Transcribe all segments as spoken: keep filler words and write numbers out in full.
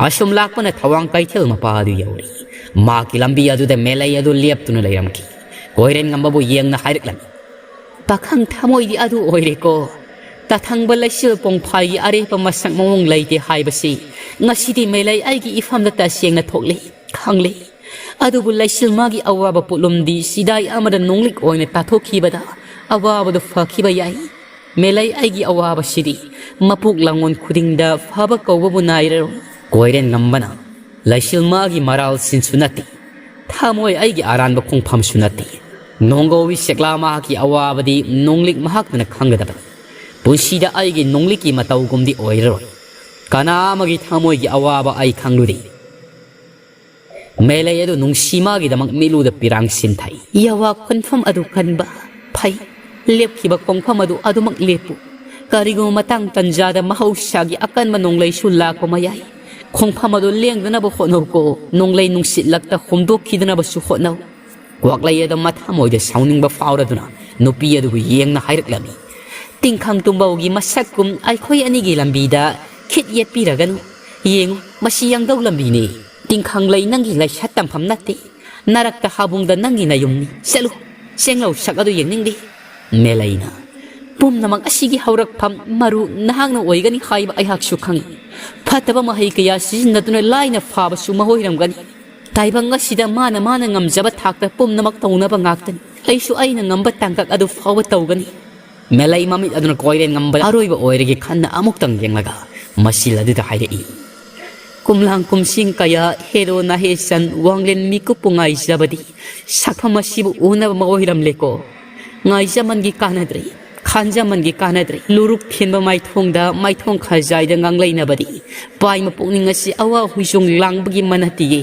ꯑꯁꯨꯝ ꯂꯥꯛꯄꯅ ꯊꯋꯥꯡ ꯀꯩꯊꯦꯜ ꯃꯄꯥ ꯑꯗꯨ ꯌꯧꯔꯦ꯫ ꯃꯍꯥꯛꯀꯤ ꯂꯝꯕꯤ ꯑꯗꯨꯗ ꯃꯦꯂꯩ ꯑꯗꯨ ꯂꯦꯞꯇꯨꯅ ꯂꯩꯔꯝꯈꯤ꯫ ꯀꯣꯏꯔꯦꯟ ꯉꯝꯕꯕꯨ ꯌꯦꯡꯅ ꯍꯥꯏꯔꯛꯂꯝꯃꯤ, "ꯄꯥꯈꯪ ꯊꯃꯣꯏꯗꯤ ꯑꯗꯨ ꯑꯣꯏꯔꯦꯀꯣ꯫ ꯇꯊꯪꯕ ꯂꯩꯆꯤꯜ ꯄꯣꯡꯐꯥꯏꯒꯤ ꯑꯔꯦꯞꯄ ꯃꯁꯛ ꯃꯑꯣꯡ ꯂꯩꯇꯦ ꯍꯥꯏꯕꯁꯤ ꯉꯁꯤꯗꯤ ꯃꯦꯂꯩ ꯑꯩꯒꯤ ꯏꯐꯝꯗ ꯇꯁꯦꯡꯅ ꯊꯣꯛꯂꯦ, ꯈꯪꯂꯦ꯫ ꯑꯗꯨꯕꯨ ꯂꯩꯆꯤꯜ ꯃꯥꯒꯤ ꯑꯋꯥꯕ ꯄꯣꯠꯂꯨꯝꯗꯤ ꯁꯤꯗꯥꯏ ꯑꯃꯗ ꯅꯣꯡꯂꯤꯛ ꯑꯣꯏꯅ ꯇꯥꯊꯣꯛꯈꯤꯕꯗ ꯑꯋꯥꯕꯗꯨ ꯐꯈꯤꯕ ꯌꯥꯏ꯫ ꯃꯦꯂꯩ ꯑꯩꯒꯤ ꯑꯋꯥꯕꯁꯤꯗꯤ ꯃꯄꯣꯛ ꯂꯥꯡꯉꯣꯟ ꯈꯨꯗꯤꯡꯗ ꯐꯕ ꯀꯧꯕꯕꯨ ꯅꯥꯏꯔꯔꯣꯏ꯫" ꯀꯣꯏꯔꯦꯟ ꯉꯝꯕꯅ, "ꯂꯩꯆꯤꯜ ꯃꯥꯒꯤ ꯃꯔꯥꯜ ꯁꯤꯟꯁꯨ ꯅꯠꯇꯦ, ꯊꯃꯣꯏ ꯑꯩꯒꯤ ꯑꯔꯥꯟꯕ ꯈꯣꯡꯐꯝꯁꯨ ꯅꯠꯇꯦ꯫ ꯅꯣꯡꯒꯧꯕꯤ ꯁꯦꯛꯂꯥ ꯃꯍꯥꯛꯀꯤ ꯑꯋꯥꯕꯗꯤ ꯅꯣꯡꯂꯤꯛ ꯃꯍꯥꯛꯇꯅ ꯈꯪꯒꯗꯕꯅꯤ꯫ ꯄꯨꯟꯁꯤꯗ ꯑꯩꯒꯤ ꯅꯣꯡꯂꯤꯛꯀꯤ ꯃꯇꯧꯒꯨꯝꯗꯤ ꯑꯣꯏꯔꯔꯣꯏ꯫ ꯀꯅꯥ ꯑꯃꯒꯤ ꯊꯃꯣꯏꯒꯤ ꯑꯋꯥꯕ ꯑꯩ ꯈꯪꯂꯨꯗꯦ꯫" ꯃꯦꯂꯩ ꯑꯗꯨ ꯅꯨꯡꯁꯤ ꯃꯥꯒꯤꯗꯃꯛ ꯃꯤꯠꯂꯨꯗ ꯄꯤꯔꯥꯡ ꯁꯤꯟꯊꯩ꯫ ꯌꯥꯋꯥ ꯈꯣꯟꯐꯝ ꯑꯗꯨ ꯀꯟꯕ ꯐꯩ꯫ ꯂꯦꯞꯈꯤꯕ ꯈꯣꯡꯐꯝ ꯑꯗꯨ ꯑꯗꯨꯃꯛ ꯂꯦꯞꯄꯨ꯫ ꯀꯔꯤꯒꯨꯝꯕ ꯃꯇꯥꯡ ꯇꯟꯖꯥꯗ ꯃꯍꯧꯁꯥꯒꯤ ꯑꯀꯟꯕ ꯅꯣꯡꯂꯩꯁꯨ ꯂꯥꯛꯄ ꯃꯌꯥꯏ꯫ ꯈꯣꯡꯐꯝ ꯑꯗꯨ ꯂꯦꯡꯗꯅꯕ ꯍꯣꯠꯅꯧꯀꯣ꯫ ꯅꯣꯡꯂꯩ ꯅꯨꯡꯁꯤꯠ ꯂꯛꯇ ꯍꯨꯝꯗꯣꯛꯈꯤꯗꯅꯕꯁꯨ ꯍꯣꯠꯅꯧ꯫ ꯀ꯭ꯋꯥꯛꯂꯩ ꯑꯗꯨ ꯃꯊꯃꯣꯏꯗ ꯁꯥꯎꯅꯤꯡꯕ ꯐꯥꯎꯔꯗꯨꯅ ꯅꯨꯄꯤ ꯑꯗꯨꯕꯨ ꯌꯦꯡꯅ ꯍꯥꯏꯔꯛꯂꯝꯃꯤ, "ꯇꯤꯡꯈꯪ ꯇꯨꯝꯕꯧꯒꯤ ꯃꯁꯛꯀꯨꯝ ꯑꯩꯈꯣꯏ ꯑꯅꯤꯒꯤ ꯂꯝꯕꯤꯗ ꯈꯤꯠ ꯌꯦꯠꯄꯤꯔꯒꯅꯨ꯫ ꯌꯦꯡꯉꯨ, ꯃꯁꯤ ꯌꯥꯡꯗꯧ ꯂꯝꯕꯤꯅꯤ꯫ ꯇꯤꯡꯈꯪ ꯂꯩ ꯅꯪꯒꯤ ꯂꯩꯁꯥ ꯇꯝꯐꯝ ꯅꯠꯇꯦ꯫ ꯅꯔꯛꯇ ꯍꯥꯕꯨꯡꯗ ꯅꯪꯒꯤ ꯅꯌꯨꯝꯅꯤ꯫ ꯆꯠꯂꯨ, ꯆꯦꯡꯂꯧ ꯁꯛ ꯑꯗꯨ ꯌꯦꯡꯅꯤꯡꯗꯦ꯫" ꯃꯦꯂꯩꯅ, "ꯄꯨꯝꯅꯃꯛ ꯑꯁꯤꯒꯤ ꯍꯧꯔꯛꯐꯝ ꯃꯔꯨ ꯅꯍꯥꯛꯅ ꯑꯣꯏꯒꯅꯤ ꯍꯥꯏꯕ ꯑꯩꯍꯥꯛꯁꯨ ꯈꯪꯏ꯫ ꯐꯠꯇꯕ ꯃꯍꯩ ꯀꯌꯥ ꯁꯤꯖꯤꯟꯅꯗꯨꯅ ꯂꯥꯏꯅ ꯐꯥꯕꯁꯨ ꯃꯍꯣꯏꯔꯝꯒꯅꯤ꯫ ꯇꯥꯏꯕꯪ ꯑꯁꯤꯗ ꯃꯥꯅ ꯃꯥꯅ ꯉꯝꯖꯕ ꯊꯥꯛꯇ ꯄꯨꯝꯅꯃꯛ ꯇꯧꯅꯕ ꯉꯥꯛꯇꯅꯤ꯫ ꯑꯩꯁꯨ ꯑꯩꯅ ꯉꯝꯕ ꯇꯥꯡꯀꯛ ꯑꯗꯨ ꯐꯥꯎꯕ ꯇꯧꯒꯅꯤ꯫" ꯃꯦꯂꯩ ꯃꯃꯤꯠ ꯑꯗꯨꯅ ꯀꯣꯏꯔꯦꯟ ꯉꯝꯕ ꯑꯔꯣꯏꯕ ꯑꯣꯏꯔꯒꯦ ꯈꯟꯅ ꯑꯃꯨꯛꯇꯪ ꯌꯦꯡꯂꯒ ꯃꯁꯤꯜ ꯑꯗꯨꯗ ꯍꯥꯏꯔꯛꯏ, "ꯀꯨꯝꯂꯥꯡ ꯀꯨꯝꯁꯤꯡ ꯀꯌꯥ ꯍꯦꯔꯣ ꯅꯍꯦꯁꯟ ꯋꯥꯡꯂꯦꯟ ꯃꯤꯀꯨꯞꯄꯨ ꯉꯥꯏꯖꯕꯗꯤ ꯁꯛꯐꯝ ꯑꯁꯤꯕꯨ ꯎꯅꯕ ꯃꯑꯣꯏꯔꯝꯂꯦꯀꯣ꯫ ꯉꯥꯏꯖꯃꯟꯒꯤ ꯀꯥꯟꯅꯗ꯭ꯔꯦ, ꯈꯥꯟꯖꯃꯟꯒꯤ ꯀꯥꯟꯅꯗ꯭ꯔꯦ꯫ ꯂꯨꯔꯨꯛ ꯊꯤꯟꯕ ꯃꯥꯏꯊꯣꯡꯗ ꯃꯥꯏꯊꯣꯡ ꯈꯖꯥꯏꯗ ꯉꯥꯡꯂꯩꯅꯕꯗꯤ ꯄꯥꯏꯃ ꯄꯨꯛꯅꯤꯡ ꯑꯁꯤ ꯑꯋꯥ ꯍꯨꯏꯖꯣꯡ ꯂꯥꯡꯕꯒꯤ ꯃꯅꯥꯇꯤꯌꯦ꯫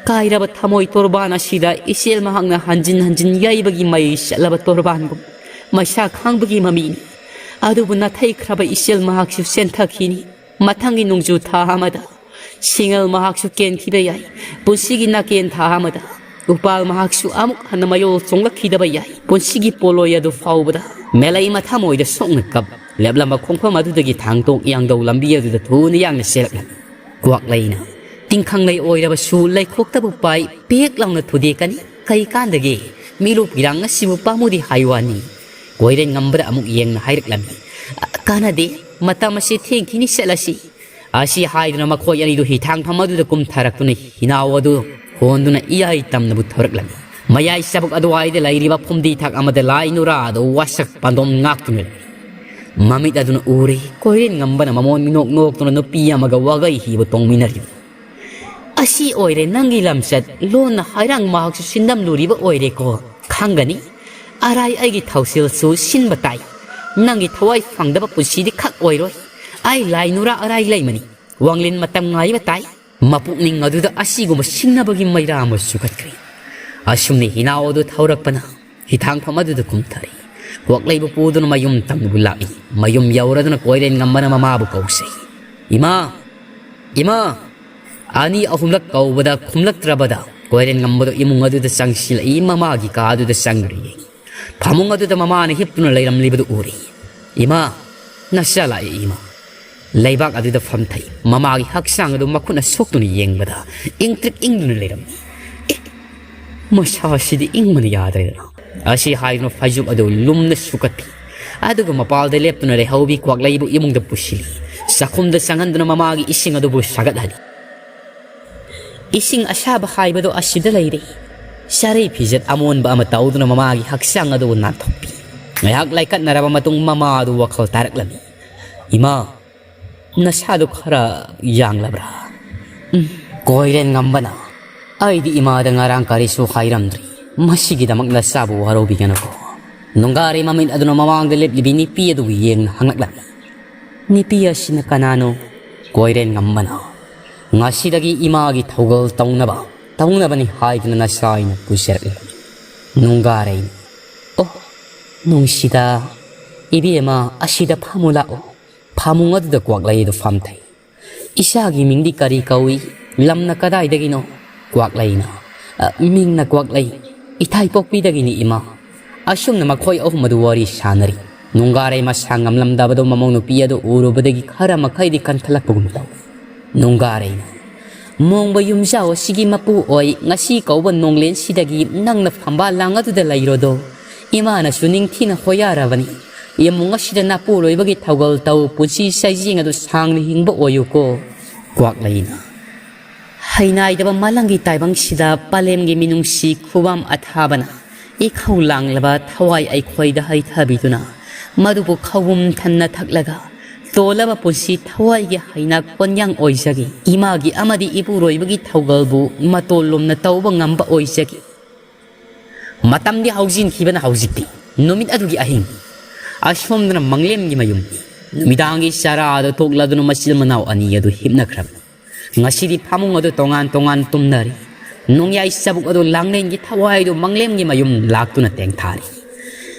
ꯀꯥꯏꯔꯕ ꯊꯃꯣꯏ ꯇꯣꯔꯕꯥꯟ ꯑꯁꯤꯗ ꯏꯆꯦꯜ ꯃꯍꯥꯛꯅ ꯍꯟꯖꯤꯟ ꯍꯟꯖꯤꯟ ꯌꯩꯕꯒꯤ ꯃꯩ ꯆꯠꯂꯕ ꯇꯣꯔꯕꯥꯟꯒꯨꯝ ꯃꯩꯁꯥ ꯈꯥꯡꯕꯒꯤ ꯃꯃꯤꯅꯤ꯫ ꯑꯗꯨꯕꯨ ꯅꯥꯊꯩꯈ꯭ꯔꯕ ꯏꯆꯦꯜ ꯃꯍꯥꯛꯁꯨ ꯆꯦꯟꯊꯈꯤꯅꯤ꯫ ꯃꯊꯪꯒꯤ ꯅꯣꯡꯖꯨ ꯊꯥ ꯑꯃꯗ ꯁꯤꯡꯉꯜ ꯃꯍꯥꯛꯁꯨ ꯀꯦꯟꯈꯤꯕ ꯌꯥꯏ꯫ ꯄꯨꯟꯁꯤꯒꯤ ꯅꯥꯀꯦꯟ ꯊꯥ ꯑꯃꯗ ꯎꯄꯥꯜ ꯃꯍꯥꯛꯁꯨ ꯑꯃꯨꯛ ꯍꯟꯅ ꯃꯌꯣꯜ ꯆꯣꯡꯂꯛꯈꯤꯗꯕ ꯌꯥꯏ꯫ ꯄꯨꯟꯁꯤꯒꯤ ꯄꯣꯠꯂꯣꯏ ꯑꯗꯨ ꯐꯥꯎꯕꯗ ꯃꯦꯂꯩ ꯃꯊꯃꯣꯏꯗ ꯁꯣꯛꯅ ꯀꯞ ꯂꯦꯞꯂꯝꯕ ꯈꯣꯡꯐꯝ ꯑꯗꯨꯗꯒꯤ ꯊꯥꯡꯇꯣꯛ ꯌꯥꯡꯗꯧ ꯂꯝꯕꯤ ꯑꯗꯨꯗ ꯊꯨꯅ ꯌꯥꯡꯅ ꯆꯦꯜꯂꯛꯂꯝꯃꯤ꯫ ꯀ꯭ꯋꯥꯛꯂꯩꯅ, "ꯇꯤꯡꯈꯪ ꯂꯩ ꯑꯣꯏꯔꯕꯁꯨ ꯂꯩꯈꯣꯛꯇꯕꯨ ꯄꯥꯏ, ꯄꯦꯛ ꯂꯥꯎꯅ ꯊꯨꯗꯦꯛꯀꯅꯤ꯫ ꯀꯩ ꯀꯥꯟꯗꯒꯦ? ꯃꯤꯂꯨꯞ ꯄꯤꯔꯥꯡ ꯑꯁꯤꯕꯨ ꯄꯥꯝꯃꯨꯗꯦ ꯍꯥꯏ ꯋꯥꯅꯤ"꯫ ꯀꯣꯏꯔꯦꯟ ꯉꯝꯕꯅ ꯑꯃꯨꯛ ꯌꯦꯡꯅ ꯍꯥꯏꯔꯛꯂꯝꯃꯤ, "ꯀꯥꯟꯅꯗꯦ, ꯃꯇꯝ ꯑꯁꯤ ꯊꯦꯡꯈꯤꯅꯤ, ꯆꯠꯂꯁꯤ"꯫ ꯑꯁꯤ ꯍꯥꯏꯗꯨꯅ ꯃꯈꯣꯏ ꯑꯅꯤꯗꯨ ꯍꯤꯊꯥꯡꯐꯝ ꯑꯗꯨꯗ ꯀꯨꯝꯊꯔꯛꯇꯨꯅ ꯍꯤꯅꯥꯎ ꯑꯗꯨ ꯍꯣꯟꯗꯨꯅ ꯏꯌꯥꯏ ꯇꯝꯅꯕꯨ ꯊꯧꯔꯛꯂꯝꯃꯤ꯫ ꯃꯌꯥꯏ ꯆꯕꯨꯛ ꯑꯗꯨꯋꯥꯏꯗ ꯂꯩꯔꯤꯕ ꯐꯨꯝꯗꯤ ꯊꯥꯛ ꯑꯃꯗ ꯂꯥꯏ ꯅꯨꯔꯥꯗꯨ ꯋꯥꯁꯛ ꯄꯥꯟꯗꯣꯝ ꯉꯥꯛꯇꯨꯅ ꯂꯩ꯫ ꯃꯃꯤꯠ ꯑꯗꯨꯅ ꯎꯔꯦ, ꯀꯣꯏꯔꯦꯟ ꯉꯝꯕꯅ ꯃꯃꯣꯟ ꯃꯤꯅꯣꯛ ꯅꯣꯛꯇꯨꯅ ꯅꯨꯄꯤ ꯑꯃꯒ ꯋꯥꯒꯩ ꯍꯤꯕ ꯇꯣꯡꯃꯤꯟꯅꯔꯤ꯫ "ꯑꯁꯤ ꯑꯣꯏꯔꯦ ꯅꯪꯒꯤ ꯂꯝꯆꯠ, ꯂꯣꯟꯅ ꯍꯥꯏꯔꯥꯡ ꯃꯍꯥꯛꯁꯨ ꯁꯤꯟꯗꯝ ꯂꯨꯔꯤꯕ ꯑꯣꯏꯔꯦꯀꯣ꯫ ꯈꯪꯒꯅꯤ, ꯑꯔꯥꯏ ꯑꯩꯒꯤ ꯊꯧꯁꯤꯜꯁꯨ ꯁꯤꯟꯕ ꯇꯥꯏ꯫ ꯅꯪꯒꯤ ꯊꯋꯥꯏ ꯐꯪꯗꯕ ꯄꯨꯟꯁꯤꯗꯤ ꯈꯛ ꯑꯣꯏꯔꯣꯏ꯫ ꯑꯩ ꯂꯥꯏ ꯅꯨꯔꯥ ꯑꯔꯥꯏ ꯂꯩꯃꯅꯤ꯫ ꯋꯥꯡꯂꯦꯟ ꯃꯇꯝ ꯉꯥꯏꯕ ꯇꯥꯏ"꯫ ꯃꯄꯨꯛꯅꯤꯡ ꯑꯗꯨꯗ ꯑꯁꯤꯒꯨꯝꯕ ꯁꯤꯡꯅꯕꯒꯤ ꯃꯩꯔꯥ ꯑꯃ ꯆꯨꯈꯠꯈ꯭ꯔꯦ꯫ ꯑꯁꯨꯝꯅ ꯍꯤꯅꯥꯎ ꯑꯗꯨ ꯊꯧꯔꯛꯄꯅ ꯍꯤꯊꯥꯡꯐꯝ ꯑꯗꯨꯗ ꯀꯨꯝꯊꯔꯦ꯫ ꯀ꯭ꯋꯥꯛꯂꯩꯕꯨ ꯄꯨꯗꯨꯅ ꯃꯌꯨꯝ ꯇꯝꯅꯕꯨ ꯂꯥꯛꯏ꯫ ꯃꯌꯨꯝ ꯌꯧꯔꯗꯨꯅ ꯀꯣꯏꯔꯦꯟ ꯉꯝꯕꯅ ꯃꯃꯥꯕꯨ ꯀꯧꯁꯩ꯫ "ꯏꯃꯥ! ꯏꯃꯥ!" ꯑꯅꯤ ꯑꯍꯨꯝꯂꯛ ꯀꯧꯕꯗ ꯈꯨꯝꯂꯛꯇ꯭ꯔꯕꯗ ꯀꯣꯏꯔꯦꯟ ꯉꯝꯕꯗꯨ ꯏꯃꯨꯡ ꯑꯗꯨꯗ ꯆꯪꯁꯤꯜꯂꯛꯏ꯫ ꯃꯃꯥꯒꯤ ꯀꯥ ꯑꯗꯨꯗ ꯆꯪꯗ꯭ꯔꯤ꯫ ꯐꯃꯨꯡ ꯑꯗꯨꯗ ꯃꯃꯥꯅ ꯍꯤꯞꯇꯨꯅ ꯂꯩꯔꯝꯂꯤꯕꯗꯨ ꯎꯔꯤ꯫ "ꯏꯃꯥ, ꯅꯆꯥ ꯂꯥꯛꯑꯦ ꯏꯃꯥ"꯫ ꯂꯩꯕꯥꯛ ꯑꯗꯨꯗ ꯐꯝꯊꯩ꯫ ꯃꯃꯥꯒꯤ ꯍꯛꯆꯥꯡ ꯑꯗꯨ ꯃꯈꯨꯠꯅ ꯁꯣꯛꯇꯨꯅ ꯌꯦꯡꯕꯗ ꯏꯪꯇ꯭ꯔꯤꯛ ꯏꯪꯗꯨꯅ ꯂꯩꯔꯝꯃꯤ꯫ "ꯑꯦ, ꯃꯁꯥꯁꯤꯗꯤ ꯏꯪꯕꯅ ꯌꯥꯗ꯭ꯔꯦꯗꯅ"꯫ ꯑꯁꯤ ꯍꯥꯏꯗꯨꯅ ꯐꯩꯖꯨꯞ ꯑꯗꯨ ꯂꯨꯝꯅ ꯁꯨꯀꯠꯈꯤ꯫ ꯑꯗꯨꯒ ꯃꯄꯥꯜꯗ ꯂꯦꯞꯇꯨꯅ ꯂꯩꯍꯧꯕꯤ ꯀ꯭ꯋꯥꯛꯂꯩꯕꯨ ꯏꯃꯨꯡꯗ ꯄꯨꯁꯤꯜꯂꯤ꯫ ꯆꯥꯛꯈꯨꯝꯗ ꯆꯪꯍꯟꯗꯨꯅ ꯃꯃꯥꯒꯤ ꯏꯁꯤꯡ ꯑꯗꯨꯕꯨ ꯁꯥꯒꯠꯍꯜꯂꯤ꯫ ꯏꯁꯤꯡ ꯑꯁꯥꯕ ꯍꯥꯏꯕꯗꯣ ꯑꯁꯤꯗ ꯂꯩꯔꯦ꯫ ꯆꯥꯔꯩ ꯐꯤꯖꯦꯠ ꯑꯃꯣꯟꯕ ꯑꯃ ꯇꯧꯗꯨꯅ ꯃꯃꯥꯒꯤ ꯍꯛꯆꯥꯡ ꯑꯗꯨꯕꯨ ꯅꯥꯟꯊꯣꯛꯄꯤ꯫ ꯉꯥꯏꯍꯥꯛ ꯂꯥꯏꯀꯠꯅꯔꯕ ꯃꯇꯨꯡ ꯃꯃꯥ ꯑꯗꯨ ꯋꯥꯈꯜ ꯇꯥꯔꯛꯂꯝꯃꯤ꯫ "ꯏꯃꯥ, ꯅꯁꯥꯗꯨ ꯈꯔ ꯌꯥꯡꯂꯕ꯭ꯔꯥ?" "ꯎꯝ, ꯀꯣꯏꯔꯦꯟ ꯉꯝꯕꯅ, ꯑꯩꯗꯤ ꯏꯃꯥꯗ ꯉꯔꯥꯡ ꯀꯔꯤꯁꯨ ꯍꯥꯏꯔꯝꯗ꯭ꯔꯤ꯫ ꯃꯁꯤꯒꯤꯗꯃꯛ ꯅꯆꯥꯕꯨ ꯋꯥꯔꯧꯕꯤꯒꯅꯨꯀꯣ"꯫ ꯅꯨꯡꯒꯥꯔꯩ ꯃꯃꯤꯠ ꯑꯗꯨꯅ ꯃꯃꯥꯡꯗ ꯂꯦꯞꯂꯤꯕꯤ ꯅꯨꯄꯤ ꯑꯗꯨꯕꯨ ꯌꯦꯡꯅ ꯍꯪꯂꯛꯂꯝꯃꯤ꯫ "ꯅꯨꯄꯤ ꯑꯁꯤꯅ ꯀꯅꯥꯅꯣ?" ꯀꯣꯏꯔꯦꯟ ꯉꯝꯕꯅ, "ꯉꯁꯤꯗꯒꯤ ꯏꯃꯥꯒꯤ ꯊꯧꯒꯜ ꯇꯧꯅꯕ, ꯇꯧꯅꯕꯅꯤ ꯍꯥꯏꯗꯨꯅ ꯅꯆꯥ ꯑꯩꯅ ꯄꯨꯖꯔꯛꯂꯤꯕꯅꯤ"꯫ ꯅꯨꯡꯒꯥꯔꯩꯅ, "ꯑꯣ, ꯅꯨꯡꯁꯤꯗ, ꯏꯕꯦꯝꯃ, ꯑꯁꯤꯗ ꯐꯝꯃꯨ ꯂꯥꯛꯑꯣ"꯫ ꯐꯃꯨꯡ ꯑꯗꯨꯗ ꯀ꯭ꯋꯥꯛꯂꯩꯗꯨ ꯐꯝꯊꯩ꯫ "ꯏꯆꯥꯒꯤ ꯃꯤꯡꯗꯤ ꯀꯔꯤ ꯀꯧꯏ? ꯂꯝꯅ ꯀꯗꯥꯏꯗꯒꯤꯅꯣ?" ꯀ꯭ꯋꯥꯛꯂꯩꯅ, "ꯑ, ꯃꯤꯡꯅ ꯀ꯭ꯋꯥꯛꯂꯩ, ꯏꯊꯥꯏꯄꯣꯛꯄꯤꯗꯒꯤꯅꯤ ꯏꯃꯥ"꯫ ꯑꯁꯨꯝꯅ ꯃꯈꯣꯏ ꯑꯍꯨꯝ ꯑꯗꯨ ꯋꯥꯔꯤ ꯁꯥꯟꯅꯔꯤ꯫ ꯅꯨꯡꯒꯥꯔꯩ ꯃꯁꯥ ꯉꯝꯂꯝꯗꯕꯗꯨ ꯃꯃꯧ ꯅꯨꯄꯤ ꯑꯗꯨ ꯎꯔꯨꯕꯗꯒꯤ ꯈꯔ ꯃꯈꯩꯗꯤ ꯀꯟꯊꯂꯛꯄꯒꯨꯝ ꯇꯧꯏ꯫ ꯅꯨꯡꯒꯥꯔꯩꯅ, "ꯃꯣꯡꯕ ꯌꯨꯝꯖꯥꯎ ꯑꯁꯤꯒꯤ ꯃꯄꯨ ꯑꯣꯏ, ꯉꯁꯤ ꯀꯧꯕ ꯅꯣꯡꯂꯦꯟꯁꯤꯗꯒꯤ ꯅꯪꯅ ꯐꯝꯕꯥꯜ ꯂꯥꯡ ꯑꯗꯨꯗ ꯂꯩꯔꯣꯗꯣ꯫ ꯏꯃꯥꯅꯁꯨ ꯅꯤꯡꯊꯤꯅ ꯍꯣꯌꯥꯔꯕꯅꯤ꯫ ꯏꯃꯨꯡ ꯑꯁꯤꯗ ꯅꯥꯄꯨꯔꯣꯏꯕꯒꯤ ꯊꯧꯒꯜ ꯇꯧ, ꯄꯨꯟꯁꯤ ꯆꯩꯖꯦꯡ ꯑꯗꯨ ꯁꯥꯡꯅ ꯍꯤꯡꯕ ꯑꯣꯏꯌꯨꯀꯣ"꯫ ꯀ꯭ꯋꯥꯛꯂꯩꯅ, "ꯍꯩꯅꯥꯏꯗꯕ ꯃꯥꯂꯪꯒꯤ ꯇꯥꯏꯕꯪꯁꯤꯗ ꯄꯂꯦꯝꯒꯤ ꯃꯤꯅꯨꯡꯁꯤ ꯈꯨꯕꯝ ꯑꯊꯥꯕꯅ ꯏꯈꯧ ꯂꯥꯡꯂꯕ ꯊꯋꯥꯏ ꯑꯩꯈꯣꯏꯗ ꯍꯩꯊꯕꯤꯗꯨꯅ, ꯃꯗꯨꯕꯨ ꯈꯧꯕꯨꯝ ꯊꯟꯅ ꯊꯛꯂꯒ ꯇꯣꯜꯂꯕ ꯄꯨꯟꯁꯤ ꯊꯋꯥꯏꯒꯤ ꯍꯩꯅꯥ ꯀꯣꯟꯌꯥꯡ ꯑꯣꯏꯖꯒꯦ꯫ ꯏꯃꯥꯒꯤ ꯑꯃꯗꯤ ꯏꯄꯨꯔꯣꯏꯕꯒꯤ ꯊꯧꯒꯜꯕꯨ ꯃꯇꯣꯜ ꯂꯣꯝꯅ ꯇꯧꯕ ꯉꯝꯕ ꯑꯣꯏꯖꯒꯦ"꯫ ꯃꯇꯝꯗꯤ ꯍꯧꯖꯤꯟꯈꯤꯕꯅ ꯍꯧꯖꯤꯛꯇꯤ ꯅꯨꯃꯤꯠ ꯑꯗꯨꯒꯤ ꯑꯍꯤꯡ꯫ ꯑꯁꯣꯝꯗꯅ ꯃꯪꯂꯦꯝꯒꯤ ꯃꯌꯨꯝꯅꯤ꯫ ꯅꯨꯃꯤꯗꯥꯡꯒꯤ ꯆꯔꯥ ꯑꯗꯨ ꯇꯣꯛꯂꯗꯨꯅ ꯃꯆꯤꯟ ꯃꯅꯥꯎ ꯑꯅꯤ ꯑꯗꯨ ꯍꯤꯞꯅꯈ꯭ꯔꯕꯅꯤ꯫ ꯉꯁꯤꯗꯤ ꯐꯃꯨꯡ ꯑꯗꯨ ꯇꯣꯉꯥꯟ ꯇꯣꯉꯥꯟ ꯇꯨꯝꯅꯔꯤ꯫ ꯅꯣꯡꯌꯥꯏ ꯆꯕꯨꯛ ꯑꯗꯨ ꯂꯥꯡꯂꯦꯟꯒꯤ ꯊꯋꯥꯏꯗꯨ ꯃꯪꯂꯦꯝꯒꯤ ꯃꯌꯨꯝ ꯂꯥꯛꯇꯨꯅ ꯇꯦꯡꯊꯥꯔꯤ꯫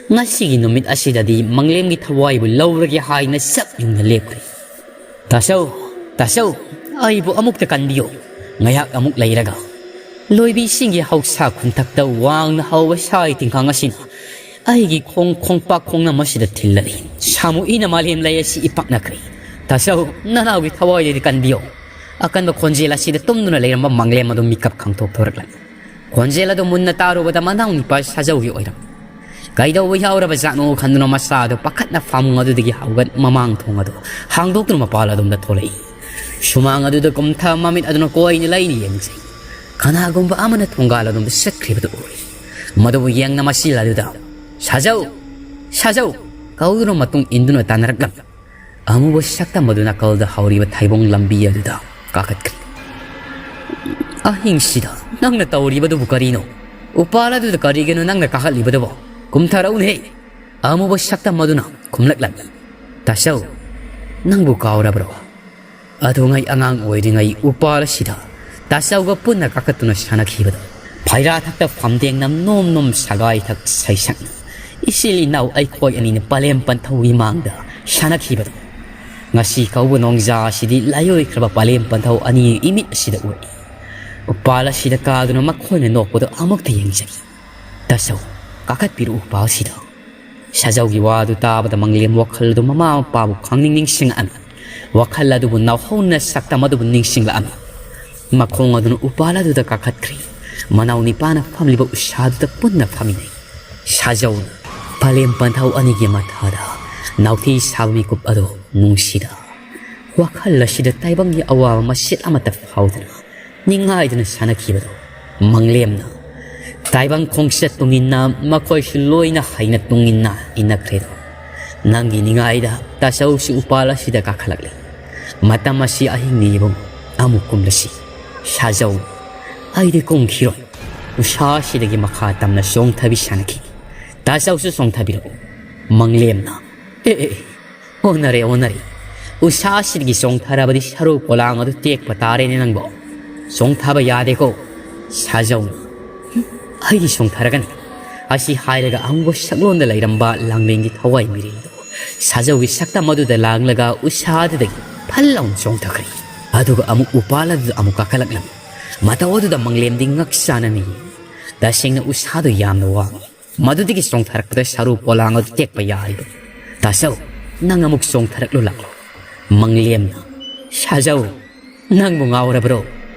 ꯉꯁꯤꯒꯤ ꯅꯨꯃꯤꯠ ꯑꯁꯤꯗꯗꯤ ꯃꯪꯂꯦꯝꯒꯤ ꯊꯋꯥꯏꯕꯨ ꯂꯧꯔꯒꯦ ꯍꯥꯏꯅ ꯆꯞ ꯌꯨꯡꯅ ꯂꯦꯞꯈ꯭ꯔꯦ꯫ "ꯇꯥꯆꯧ, ꯇꯥꯆꯧ, ꯑꯩꯕꯨ ꯑꯃꯨꯛꯇ ꯀꯟꯕꯤꯌꯨ꯫ ꯉꯥꯏꯍꯥꯛ ꯑꯃꯨꯛ ꯂꯩꯔꯒ ꯂꯣꯏꯕꯤꯁꯤꯡꯒꯤ ꯍꯧꯁꯥ ꯈꯨꯟꯊꯛꯇ ꯋꯥꯡꯅ ꯍꯧꯕ ꯁꯥꯏ ꯇꯤꯡꯈꯥꯡ ꯑꯁꯤꯅ ꯑꯩꯒꯤ ꯈꯣꯡ ꯈꯣꯡꯄꯥꯛ ꯈꯣꯡꯅꯝ ꯑꯁꯤꯗ ꯊꯤꯜꯂꯛꯏ꯫ ꯁꯥꯃꯨ ꯏꯅ ꯃꯥꯂꯦꯝ ꯂꯩ ꯑꯁꯤ ꯏꯄꯥꯛꯅꯈ꯭ꯔꯦ꯫ ꯇꯥꯆꯧ, ꯅꯅꯥꯎꯒꯤ ꯊꯋꯥꯏꯗꯗꯤ ꯀꯟꯕꯤꯌꯣ"꯫ ꯑꯀꯟꯕ ꯈꯣꯟꯖꯦꯜ ꯑꯁꯤꯗ ꯇꯨꯝꯗꯨꯅ ꯂꯩꯔꯝꯕ ꯃꯪꯂꯦꯝ ꯑꯗꯨ ꯃꯤꯀꯞ ꯈꯪꯊꯣꯛ ꯊꯣꯔꯛꯂꯝꯃꯤ꯫ ꯈꯣꯟꯖꯦꯜ ꯑꯗꯨ ꯃꯨꯟꯅ ꯇꯥꯔꯨꯕꯗ ꯃꯅꯥꯎ ꯅꯤꯄꯥ ꯁꯥꯖꯧꯒꯤ ꯑꯣꯏꯔꯝꯃꯤ꯫ ꯀꯩꯗꯧꯕ ꯌꯥꯎꯔꯕ ꯖꯥꯠꯅꯣ ꯈꯟꯗꯨꯅ ꯃꯁꯥ ꯑꯗꯨ ꯄꯥꯈꯠꯅ ꯐꯃꯨꯡ ꯑꯗꯨꯗꯒꯤ ꯍꯧꯒꯠ ꯃꯃꯥꯡ ꯊꯣꯡ ꯑꯗꯨ ꯍꯥꯡꯗꯣꯛꯇꯨꯅ ꯃꯄꯥꯜ ꯑꯗꯣꯝꯗ ꯊꯣꯛꯂꯛꯏ꯫ ꯁꯨꯃꯥꯡ ꯑꯗꯨꯗ ꯀꯨꯝꯊ ꯃꯃꯤꯠ ꯑꯗꯨꯅ ꯀꯣꯏꯅ ꯂꯩꯅ ꯌꯦꯡꯖꯩ꯫ ꯀꯅꯥꯒꯨꯝꯕ ꯑꯃꯅ ꯊꯣꯡꯒꯥꯜ ꯑꯗꯣꯝꯗ ꯆꯠꯈ꯭ꯔꯤꯕꯗꯨ ꯎꯔꯦ꯫ ꯃꯗꯨꯕꯨ ꯌꯦꯡꯅ ꯃꯆꯤꯜ ꯑꯗꯨꯗ "ꯁꯥꯖꯧ! ꯁꯥꯖꯧ!" ꯀꯧꯗꯨꯅ ꯃꯇꯨꯡ ꯏꯟꯗꯨꯅ ꯇꯥꯟꯅꯔꯛꯂꯝꯃꯤ꯫ ꯑꯃꯨꯕ ꯁꯛꯇꯝ ꯑꯗꯨ ꯅꯥꯀꯜꯗ ꯍꯧꯔꯤꯕ ꯊꯩꯕꯣꯡ ꯂꯝꯕꯤ ꯑꯗꯨꯗ ꯀꯥꯈꯠꯈ꯭ꯔꯦ꯫ "ꯑꯍꯤꯡꯁꯤꯗ ꯅꯪꯅ ꯇꯧꯔꯤꯕꯗꯨꯕꯨ ꯀꯔꯤꯅꯣ? ꯎꯄꯥꯜ ꯑꯗꯨꯗ ꯀꯔꯤꯒꯤꯅꯣ ꯅꯪꯅ ꯀꯥꯈꯠꯂꯤꯕꯗꯨꯕꯣ? ꯀꯨꯝꯊꯔꯛꯎꯅꯦ!" ꯑꯃꯨꯕ ꯁꯛꯇꯝ ꯑꯗꯨꯅ ꯈꯨꯝꯂꯛꯂꯝꯃꯤ꯫ "ꯇꯥꯆꯧ, ꯅꯪꯕꯨ ꯀꯥꯎꯔꯕ꯭ꯔꯣ? ꯑꯗꯨꯉꯩ ꯑꯉꯥꯡ ꯑꯣꯏꯔꯤꯉꯩ ꯎꯄꯥꯜ ꯑꯁꯤꯗ ꯇꯥꯆꯧꯒ ꯄꯨꯟꯅ ꯀꯥꯈꯠꯇꯨꯅ ꯁꯥꯟꯅꯈꯤꯕꯗꯣ꯫ ꯐꯩꯔꯥ ꯊꯛꯇ ꯐꯝꯗꯦꯡꯅꯝ ꯅꯣꯝ ꯅꯣꯝ ꯁꯒꯥꯏ ꯊꯛ ꯁꯩꯁꯛꯅ ꯏꯆꯤꯜ ꯏꯅꯥꯎ ꯑꯩꯈꯣꯏ ꯑꯅꯤꯅ ꯄꯂꯦꯝ ꯄꯟꯊꯧꯒꯤ ꯃꯥꯡꯗ ꯁꯥꯟꯅꯈꯤꯕꯗꯣ꯫ ꯉꯁꯤ ꯀꯧꯕ ꯅꯣꯡꯖꯥ ꯑꯁꯤꯗꯤ ꯂꯥꯏꯑꯣꯏꯈ꯭ꯔꯕ ꯄꯂꯦꯝ ꯄꯟꯊꯧ ꯑꯅꯤ ꯏꯃꯤꯠ ꯑꯁꯤꯗ ꯎꯔꯛꯏ꯫ ꯎꯄꯥꯜ ꯑꯁꯤꯗ ꯀꯥꯗꯨꯅ ꯃꯈꯣꯏꯅ ꯅꯣꯛꯄꯗꯣ ꯑꯃꯨꯛꯇ ꯌꯦꯡꯖꯒꯦ꯫ ꯇꯥꯆꯧ, ꯀꯥꯈꯠꯄꯤꯔꯛꯎ ꯎꯄꯥꯜꯁꯤꯗ"꯫ ꯁꯥꯖꯧꯒꯤ ꯋꯥꯗꯨ ꯇꯥꯕꯗ ꯃꯪꯂꯦꯝ ꯋꯥꯈꯜ ꯑꯗꯨ ꯃꯃꯥ ꯃꯄꯥꯕꯨ ꯈꯪꯅꯤꯡ ꯅꯤꯡꯁꯤꯡꯉꯛꯑꯝꯃꯤ꯫ ꯋꯥꯈꯜ ꯑꯗꯨꯕꯨ ꯅꯧꯍꯧꯅ ꯁꯛꯇꯝ ꯑꯗꯨꯕꯨ ꯅꯤꯡꯁꯤꯡꯂꯛꯑꯝꯃꯤ꯫ ꯃꯈꯣꯡ ꯑꯗꯨꯅ ꯎꯄꯥꯜ ꯑꯗꯨꯗ ꯀꯥꯈꯠꯈ꯭ꯔꯤ꯫ ꯃꯅꯥꯎ ꯅꯤꯄꯥꯅ ꯐꯝꯂꯤꯕ ꯎꯁꯥꯗꯨꯗ ꯄꯨꯟꯅ ꯐꯝꯃꯤꯟꯅꯩ꯫ ꯁꯥꯖꯧꯅ ꯄꯂꯦꯝ ꯄꯟꯊꯧ ꯑꯅꯤꯒꯤ ꯃꯊꯥꯗ ꯅꯥꯎꯊꯤ ꯁꯥꯕ ꯃꯤꯀꯨꯞ ꯑꯗꯨ ꯅꯨꯡꯁꯤꯗ ꯋꯥꯈꯜ ꯑꯁꯤꯗ ꯇꯥꯏꯕꯪꯒꯤ ꯑꯋꯥꯕ ꯃꯆꯦꯠ ꯑꯃꯠꯇ ꯐꯥꯎꯗꯅ ꯅꯤꯡꯉꯥꯏꯗꯨꯅ ꯁꯥꯟꯅꯈꯤꯕꯗꯣ ꯃꯪꯂꯦꯝꯅ ꯇꯥꯏꯕꯪ ꯈꯣꯡꯆꯠ ꯇꯨꯡꯏꯟꯅ ꯃꯈꯣꯏꯁꯨ ꯂꯣꯏꯅ ꯍꯩꯅ ꯇꯨꯡꯏꯟꯅ ꯏꯟꯅꯈ꯭ꯔꯦꯗꯣ꯫ ꯅꯪꯒꯤ ꯅꯤꯡꯉꯥꯏꯗ ꯇꯥꯆꯧꯁꯨ ꯎꯄꯥꯜ ꯑꯁꯤꯗ ꯀꯥꯈꯠꯂꯛꯂꯤ꯫ ꯃꯇꯝ ꯑꯁꯤ ꯑꯍꯤꯡꯅꯤ ꯏꯕꯨꯡ, ꯑꯃꯨꯛ ꯀꯨꯝꯂꯁꯤ꯫ ꯁꯥꯖꯧ, ꯑꯩꯗꯤ ꯀꯨꯝꯈꯤꯔꯣꯏ꯫ ꯎꯁꯥ ꯑꯁꯤꯗꯒꯤ ꯃꯈꯥ ꯇꯝꯅ ꯆꯣꯡꯊꯕꯤ ꯁꯥꯟꯅꯈꯤ꯫ ꯇꯥꯆꯧꯁꯨ ꯆꯣꯡꯊꯕꯤꯔꯛꯎ꯫ ꯃꯪꯂꯦꯝꯅ, ꯑꯦ, ꯑꯦ, ꯑꯦ, ꯑꯣꯟꯅꯔꯦ, ꯑꯣꯟꯅꯔꯦ꯫ ꯎꯁꯥꯁꯤꯗꯒꯤ ꯆꯣꯡꯊꯔꯕꯗꯤ ꯁꯔꯨ ꯄꯣꯂꯥꯡ ꯑꯗꯨ ꯇꯦꯛꯄ ꯇꯥꯔꯦꯅꯦ ꯅꯪꯕꯣ꯫ ꯆꯣꯡꯊꯕ ꯌꯥꯗꯦꯀꯣ꯫ ꯁꯥꯖꯧꯅ, ꯑꯩꯗꯤ ꯆꯣꯡꯊꯔꯒꯅꯤ꯫ ꯑꯁꯤ ꯍꯥꯏꯔꯒ ꯑꯃꯨꯕ ꯁꯛꯂꯣꯟꯗ ꯂꯩꯔꯝꯕ ꯂꯥꯡꯂꯦꯟꯒꯤ ꯊꯋꯥꯏ ꯃꯤꯔꯦꯜꯗꯨ ꯁꯥꯖꯧꯒꯤ ꯁꯛꯇꯝ ꯑꯗꯨꯗ ꯂꯥꯡꯂꯒ ꯎꯁꯥꯗꯨꯗꯒꯤ ꯐꯜ ꯂꯥꯎꯅ ꯆꯣꯡꯊꯈ꯭ꯔꯦ꯫ ꯑꯗꯨꯒ ꯑꯃꯨꯛ ꯎꯄꯥꯜ ꯑꯗꯨꯗ ꯑꯃꯨꯛ ꯀꯥꯈꯠꯂꯛꯂꯝꯃꯤ꯫ ꯃꯇꯧ ꯑꯗꯨꯗ ꯃꯪꯂꯦꯝꯗꯤ ꯉꯛ ꯆꯥꯅꯅ ꯌꯦꯡꯉꯤ꯫ ꯇꯁꯦꯡꯅ ꯎꯁꯥꯗꯨ ꯌꯥꯝꯅ ꯋꯥꯡꯏ꯫ ꯃꯗꯨꯗꯒꯤ ꯆꯣꯡꯊꯔꯛꯄꯗ ꯁꯔꯨ ꯄꯣꯂꯥꯡ ꯑꯗꯨ ꯇꯦꯛꯄ ꯌꯥꯔꯤꯕꯅꯤ꯫ ꯇꯥꯆꯧ, ꯅꯪ ꯑꯃꯨꯛ ꯆꯣꯡꯊꯔꯛꯂꯨ ꯂꯥꯛꯂꯣ꯫ ꯃꯪꯂꯦꯝꯅ, ꯁꯥꯖꯧ, ꯅꯪꯕꯨ ꯉꯥꯎꯔꯕ꯭ꯔꯣ?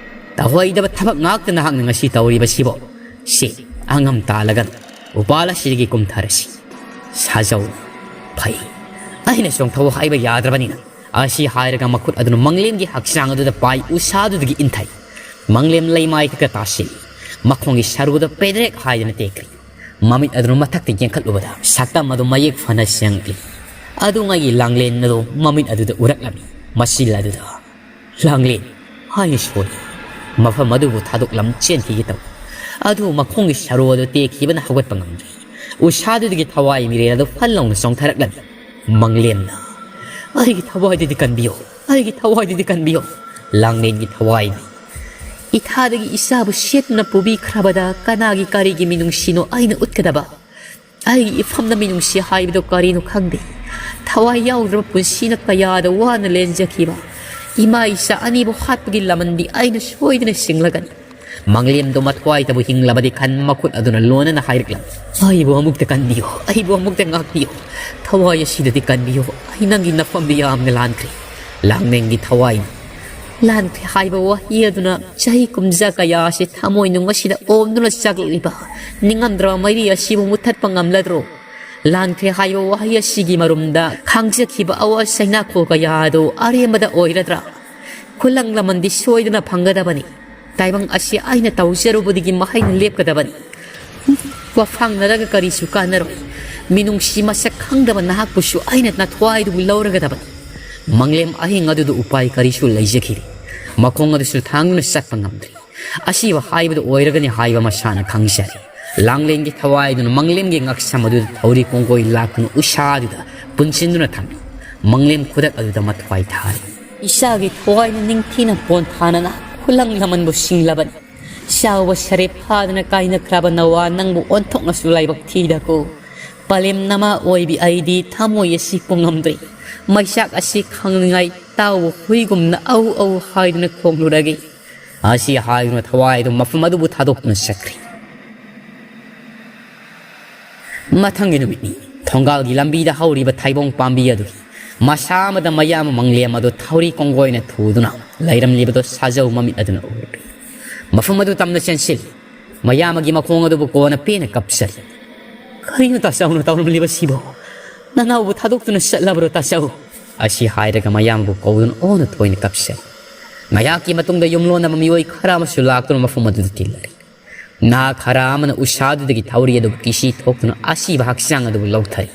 ꯇꯧꯍꯩꯗꯕ ꯊꯕꯛ ꯉꯥꯛꯇ ꯅꯍꯥꯛꯅ ꯉꯁꯤ ꯇꯧꯔꯤꯕꯁꯤꯕꯣ꯫ ꯁꯤ, ꯑꯉꯝ ꯇꯥꯜꯂꯒꯅꯨ꯫ ꯎꯄꯥꯜ ꯑꯁꯤꯗꯒꯤ ꯀꯨꯝꯊꯔꯁꯤ꯫ ꯁꯥꯖꯧꯅ, ꯐꯩ꯫ ꯑꯩꯅ ꯆꯣꯡꯊꯧ ꯍꯥꯏꯕ ꯌꯥꯗ꯭ꯔꯕꯅꯤꯅ ꯑꯁꯤ ꯍꯥꯏꯔꯒ ꯃꯈꯨꯠ ꯑꯗꯨꯅ ꯃꯪꯂꯦꯝꯒꯤ ꯍꯛꯆꯥꯡ ꯑꯗꯨꯗ ꯄꯥꯏ ꯎꯁꯥꯗꯨꯗꯒꯤ ꯏꯟꯊꯩ꯫ ꯃꯪꯂꯦꯝ ꯂꯩꯃꯥꯏ ꯈꯛꯇ ꯇꯥꯁꯤꯜꯂꯤ꯫ ꯃꯈꯣꯡꯒꯤ ꯁꯔꯨꯗ ꯄꯦꯗ꯭ꯔꯦꯛ ꯍꯥꯏꯗꯅ ꯇꯦꯛꯈ꯭ꯔꯤ꯫ ꯃꯃꯤꯠ ꯑꯗꯨꯅ ꯃꯊꯛꯇ ꯌꯦꯡꯈꯠꯂꯨꯕꯗ ꯁꯛꯇꯝ ꯑꯗꯨ ꯃꯌꯦꯛ ꯐꯅ ꯁꯦꯡꯂꯤ꯫ ꯑꯗꯨꯉꯩꯒꯤ ꯂꯥꯡꯂꯦꯟ ꯑꯗꯨ ꯃꯃꯤꯠ ꯑꯗꯨꯗ ꯎꯔꯛꯂꯝꯃꯤ꯫ ꯃꯆꯤꯜ ꯑꯗꯨꯗ, "ꯂꯥꯡꯂꯦꯟ" ꯍꯥꯏꯅ ꯁꯣꯜꯂꯤ꯫ ꯃꯐꯝ ꯑꯗꯨꯕꯨ ꯊꯥꯗꯣꯛꯂꯝ ꯆꯦꯟꯈꯤꯒꯦ ꯇꯧꯏ꯫ ꯑꯗꯨ ꯃꯈꯣꯡꯒꯤ ꯁꯔꯨ ꯑꯗꯨ ꯇꯦꯛꯈꯤꯕꯅ ꯍꯧꯒꯠꯄ ꯉꯝꯗ꯭ꯔꯤ꯫ ꯎꯁꯥꯗꯨꯗꯒꯤ ꯊꯋꯥꯏ ꯃꯤꯔꯦꯜ ꯑꯗꯨ ꯐꯜ ꯂꯥꯎꯅ ꯆꯣꯡꯊꯔꯛꯂꯝꯃꯤ꯫ ꯃꯪꯂꯦꯝꯅ, "ꯑꯩꯒꯤ ꯊꯋꯥꯏꯗꯨꯗꯤ ꯀꯟꯕꯤꯌꯨ, ꯑꯩꯒꯤ ꯊꯋꯥꯏꯗꯨꯗꯤ ꯀꯟꯕꯤꯌꯨ꯫ ꯂꯥꯡꯂꯦꯟꯒꯤ ꯊꯋꯥꯏꯅꯤ꯫ ꯏꯊꯥꯗꯒꯤ ꯏꯆꯥꯕꯨ ꯁꯦꯠꯇꯨꯅ ꯄꯨꯕꯤꯈ꯭ꯔꯕꯗ ꯀꯅꯥꯒꯤ ꯀꯔꯤꯒꯤ ꯃꯤꯅꯨꯡꯁꯤꯅꯣ ꯑꯩꯅ ꯎꯠꯀꯗꯕ? ꯑꯩꯒꯤ ꯏꯐꯝꯗ ꯃꯤꯅꯨꯡꯁꯤ ꯍꯥꯏꯕꯗꯨ ꯀꯔꯤꯅꯣ ꯈꯪꯗꯦ꯫ ꯊꯋꯥꯏ ꯌꯥꯎꯗ꯭ꯔꯕ ꯄꯨꯟꯁꯤꯅ ꯀꯌꯥꯗ ꯋꯥꯅ ꯂꯦꯟꯖꯈꯤꯕ ꯏꯃꯥ ꯏꯆꯥ ꯑꯅꯤꯕꯨ ꯍꯥꯠꯄꯒꯤ ꯂꯃꯟꯗꯤ ꯑꯩꯅ ꯁꯣꯏꯗꯅ ꯁꯤꯡꯂꯒꯅꯤ꯫" ꯃꯪꯂꯦꯝꯗꯣ ꯃꯊ꯭ꯋꯥꯏꯗꯕꯨ ꯍꯤꯡꯂꯕꯗꯤ ꯈꯟ ꯃꯈꯨꯠ ꯑꯗꯨꯅ ꯂꯣꯟꯅꯅ ꯍꯥꯏꯔꯛꯂꯝꯃꯤ꯫ "ꯑꯩꯕꯨ ꯑꯃꯨꯛꯇ ꯀꯟꯕꯤꯌꯨ, ꯑꯩꯕꯨ ꯑꯃꯨꯛꯇ ꯉꯥꯛꯄꯤꯌꯨ꯫ ꯊꯋꯥꯏ ꯑꯁꯤꯗꯗꯤ ꯀꯟꯕꯤꯌꯨ꯫ ꯑꯩ ꯅꯪꯒꯤ ꯅꯐꯝꯗ ꯌꯥꯝꯅ ꯂꯥꯟꯈ꯭ꯔꯦ꯫ ꯂꯥꯡꯂꯦꯟꯒꯤ ꯊꯋꯥꯏꯅ ꯂꯥꯟꯈ꯭ꯔꯦ ꯍꯥꯏꯕ ꯋꯥꯍꯩ ꯑꯗꯨꯅ ꯆꯍꯤ ꯀꯨꯝꯖꯥ ꯀꯌꯥ ꯑꯁꯤ ꯊꯃꯣꯏꯅꯨꯡ ꯑꯁꯤꯗ ꯑꯣꯝꯗꯨꯅ ꯆꯥꯛꯂꯛꯂꯤꯕ ꯅꯤꯡꯉꯝꯗ꯭ꯔꯕ ꯃꯩꯔꯤ ꯑꯁꯤꯕꯨ ꯃꯨꯊꯠꯄ ꯉꯝꯂꯗ꯭ꯔꯣ? ꯂꯥꯟꯈ꯭ꯔꯦ ꯍꯥꯏꯕ ꯋꯥꯍꯩ ꯑꯁꯤꯒꯤ ꯃꯔꯨꯝꯗ ꯈꯥꯡꯖꯈꯤꯕ ꯑꯋꯥ ꯆꯩꯅꯥꯈꯣꯜ ꯀꯌꯥ ꯑꯗꯨ ꯑꯔꯦꯝꯕꯗ ꯑꯣꯏꯔꯗ꯭ꯔꯥ? ꯈꯨꯂꯪ ꯂꯃꯟꯗꯤ ꯁꯣꯏꯗꯅ ꯐꯪꯒꯗꯕꯅꯤ꯫ ꯇꯥꯏꯕꯪ ꯑꯁꯤ ꯑꯩꯅ ꯇꯧꯖꯔꯨꯕꯗꯒꯤ ꯃꯍꯩꯅ ꯂꯦꯞꯀꯗꯕꯅꯤ꯫ ꯋꯥꯐꯥꯡꯅꯔꯒ ꯀꯔꯤꯁꯨ ꯀꯥꯟꯅꯔꯣꯏ꯫ ꯃꯤꯅꯨꯡꯁꯤ ꯃꯁꯛ ꯈꯪꯗꯕ ꯅꯍꯥꯛꯄꯨꯁꯨ ꯑꯩꯅ ꯅꯊ꯭ꯋꯥꯏꯗꯨꯕꯨ ꯂꯧꯔꯒꯗꯕꯅꯤ꯫ ꯃꯪꯂꯦꯝ ꯑꯍꯤꯡ ꯑꯗꯨꯗ ꯎꯄꯥꯏ ꯀꯔꯤꯁꯨ ꯂꯩꯖꯈꯤꯗꯦ꯫ ꯃꯈꯣꯡ ꯑꯗꯨꯁꯨ ꯊꯥꯡꯗꯨꯅ ꯆꯠꯄ ꯉꯝꯗ꯭ꯔꯦ꯫ ꯑꯁꯤꯕ ꯍꯥꯏꯕꯗꯨ ꯑꯣꯏꯔꯒꯅꯤ ꯍꯥꯏꯕ ꯃꯁꯥꯅ ꯈꯪꯖꯔꯦ꯫ ꯂꯥꯡꯂꯦꯟꯒꯤ ꯊꯋꯥꯏꯗꯨꯅ ꯃꯪꯂꯦꯝꯒꯤ ꯉꯛꯁꯝ ꯑꯗꯨꯗ ꯊꯧꯔꯤ ꯀꯣꯡꯒꯣꯏ ꯂꯥꯛꯇꯨꯅ ꯎꯁꯥꯗꯨꯗ ꯄꯨꯟꯁꯤꯟꯗꯨꯅ ꯊꯝꯃꯤ꯫ ꯃꯪꯂꯦꯝ ꯈꯨꯗꯛ ꯑꯗꯨꯗ ꯃꯊ꯭ꯋꯥꯏ ꯊꯥꯔꯤ꯫ ꯏꯆꯥꯒꯤ ꯊꯋꯥꯏꯅ ꯅꯤꯡꯊꯤꯅ ꯄꯣꯟꯊꯥꯅꯅ ꯈꯨꯂꯪ ꯂꯃꯟꯕꯨ ꯁꯤꯡꯂꯕꯅꯤ꯫ ꯆꯥꯎꯕ ꯁꯔꯦꯞ ꯐꯥꯗꯅ ꯀꯥꯏꯅꯈ꯭ꯔꯕ ꯅꯋꯥ ꯅꯪꯕꯨ ꯑꯣꯟꯊꯣꯛꯅꯁꯨ ꯂꯥꯏꯕꯛ ꯊꯤꯗꯀꯣ꯫ ꯄꯂꯦꯝ ꯅꯃꯥ ꯑꯣꯏꯕꯤ ꯑꯩꯗꯤ ꯊꯃꯣꯏ ꯑꯁꯤ ꯄꯨꯡꯉꯝꯗ꯭ꯔꯤ꯫ ꯃꯩꯆꯥꯛ ꯑꯁꯤ ꯈꯪꯅꯤꯡꯉꯥꯏ ꯇꯥꯎꯕ ꯍꯨꯏꯒꯨꯝꯅ ꯑꯧ ꯑꯧ ꯍꯥꯏꯗꯨꯅ ꯈꯣꯡꯂꯨꯔꯒꯦ꯫ ꯑꯁꯤ ꯍꯥꯏꯗꯨꯅ ꯊꯋꯥꯏꯗꯨ ꯃꯐꯝ ꯑꯗꯨꯕꯨ ꯊꯥꯗꯣꯛꯇꯨꯅ ꯆꯠꯈ꯭ꯔꯦ꯫ ꯃꯊꯪꯒꯤ ꯅꯨꯃꯤꯠꯅꯤ꯫ ꯊꯣꯡꯒꯥꯜꯒꯤ ꯂꯝꯕꯤꯗ ꯍꯧꯔꯤꯕ ꯊꯩꯕꯣꯡ ꯄꯥꯝꯕꯤ ꯑꯗꯨꯒꯤ ꯃꯁꯥ ꯑꯃꯗ ꯃꯌꯥꯝ ꯃꯪꯂꯦꯝ ꯑꯗꯨ ꯊꯧꯔꯤ ꯀꯣꯡꯒꯣꯏꯅ ꯊꯨꯗꯨꯅ ꯂꯩꯔꯝꯂꯤꯕꯗꯨ ꯁꯥꯖꯧ ꯃꯃꯤꯠ ꯑꯗꯨꯅ ꯎꯔꯦ꯫ ꯃꯐꯝ ꯑꯗꯨ ꯇꯝꯅ ꯆꯦꯟꯁꯤꯜꯂꯤ꯫ ꯃꯌꯥꯝꯒꯤ ꯃꯈꯣꯡ ꯑꯗꯨꯕꯨ ꯀꯣꯟꯅ ꯄꯦꯟꯅ ꯀꯞꯆꯔꯤ꯫ "ꯀꯔꯤꯅꯣ ꯇꯥꯆꯧꯅ ꯇꯧꯔꯝꯂꯤꯕꯁꯤꯕꯣ? ꯅꯅꯥꯎꯕꯨ ꯊꯥꯗꯣꯛꯇꯨꯅ ꯆꯠꯂꯕ꯭ꯔꯣ ꯇꯥꯆꯧ?" ꯑꯁꯤ ꯍꯥꯏꯔꯒ ꯃꯌꯥꯝꯕꯨ ꯀꯧꯗꯨꯅ ꯑꯣꯟꯅ ꯊꯣꯏꯅ ꯀꯞꯆꯔꯤ꯫ ꯉꯥꯏꯍꯥꯛꯀꯤ ꯃꯇꯨꯡꯗ ꯌꯨꯝꯂꯣꯟꯅꯕ ꯃꯤꯑꯣꯏ ꯈꯔ ꯑꯃꯁꯨ ꯂꯥꯛꯇꯨꯅ ꯃꯐꯝ ꯑꯗꯨꯗ ꯇꯤꯜꯂꯔꯤ꯫ ꯅꯍꯥ ꯈꯔ ꯑꯃꯅ ꯎꯁꯥꯗꯨꯗꯒꯤ ꯊꯧꯔꯤ ꯑꯗꯨꯕꯨ ꯀꯤꯁꯤ ꯊꯣꯛꯇꯨꯅ ꯑꯁꯤꯕ ꯍꯛꯆꯥꯡ ꯑꯗꯨꯕꯨ ꯂꯧꯊꯔꯤ꯫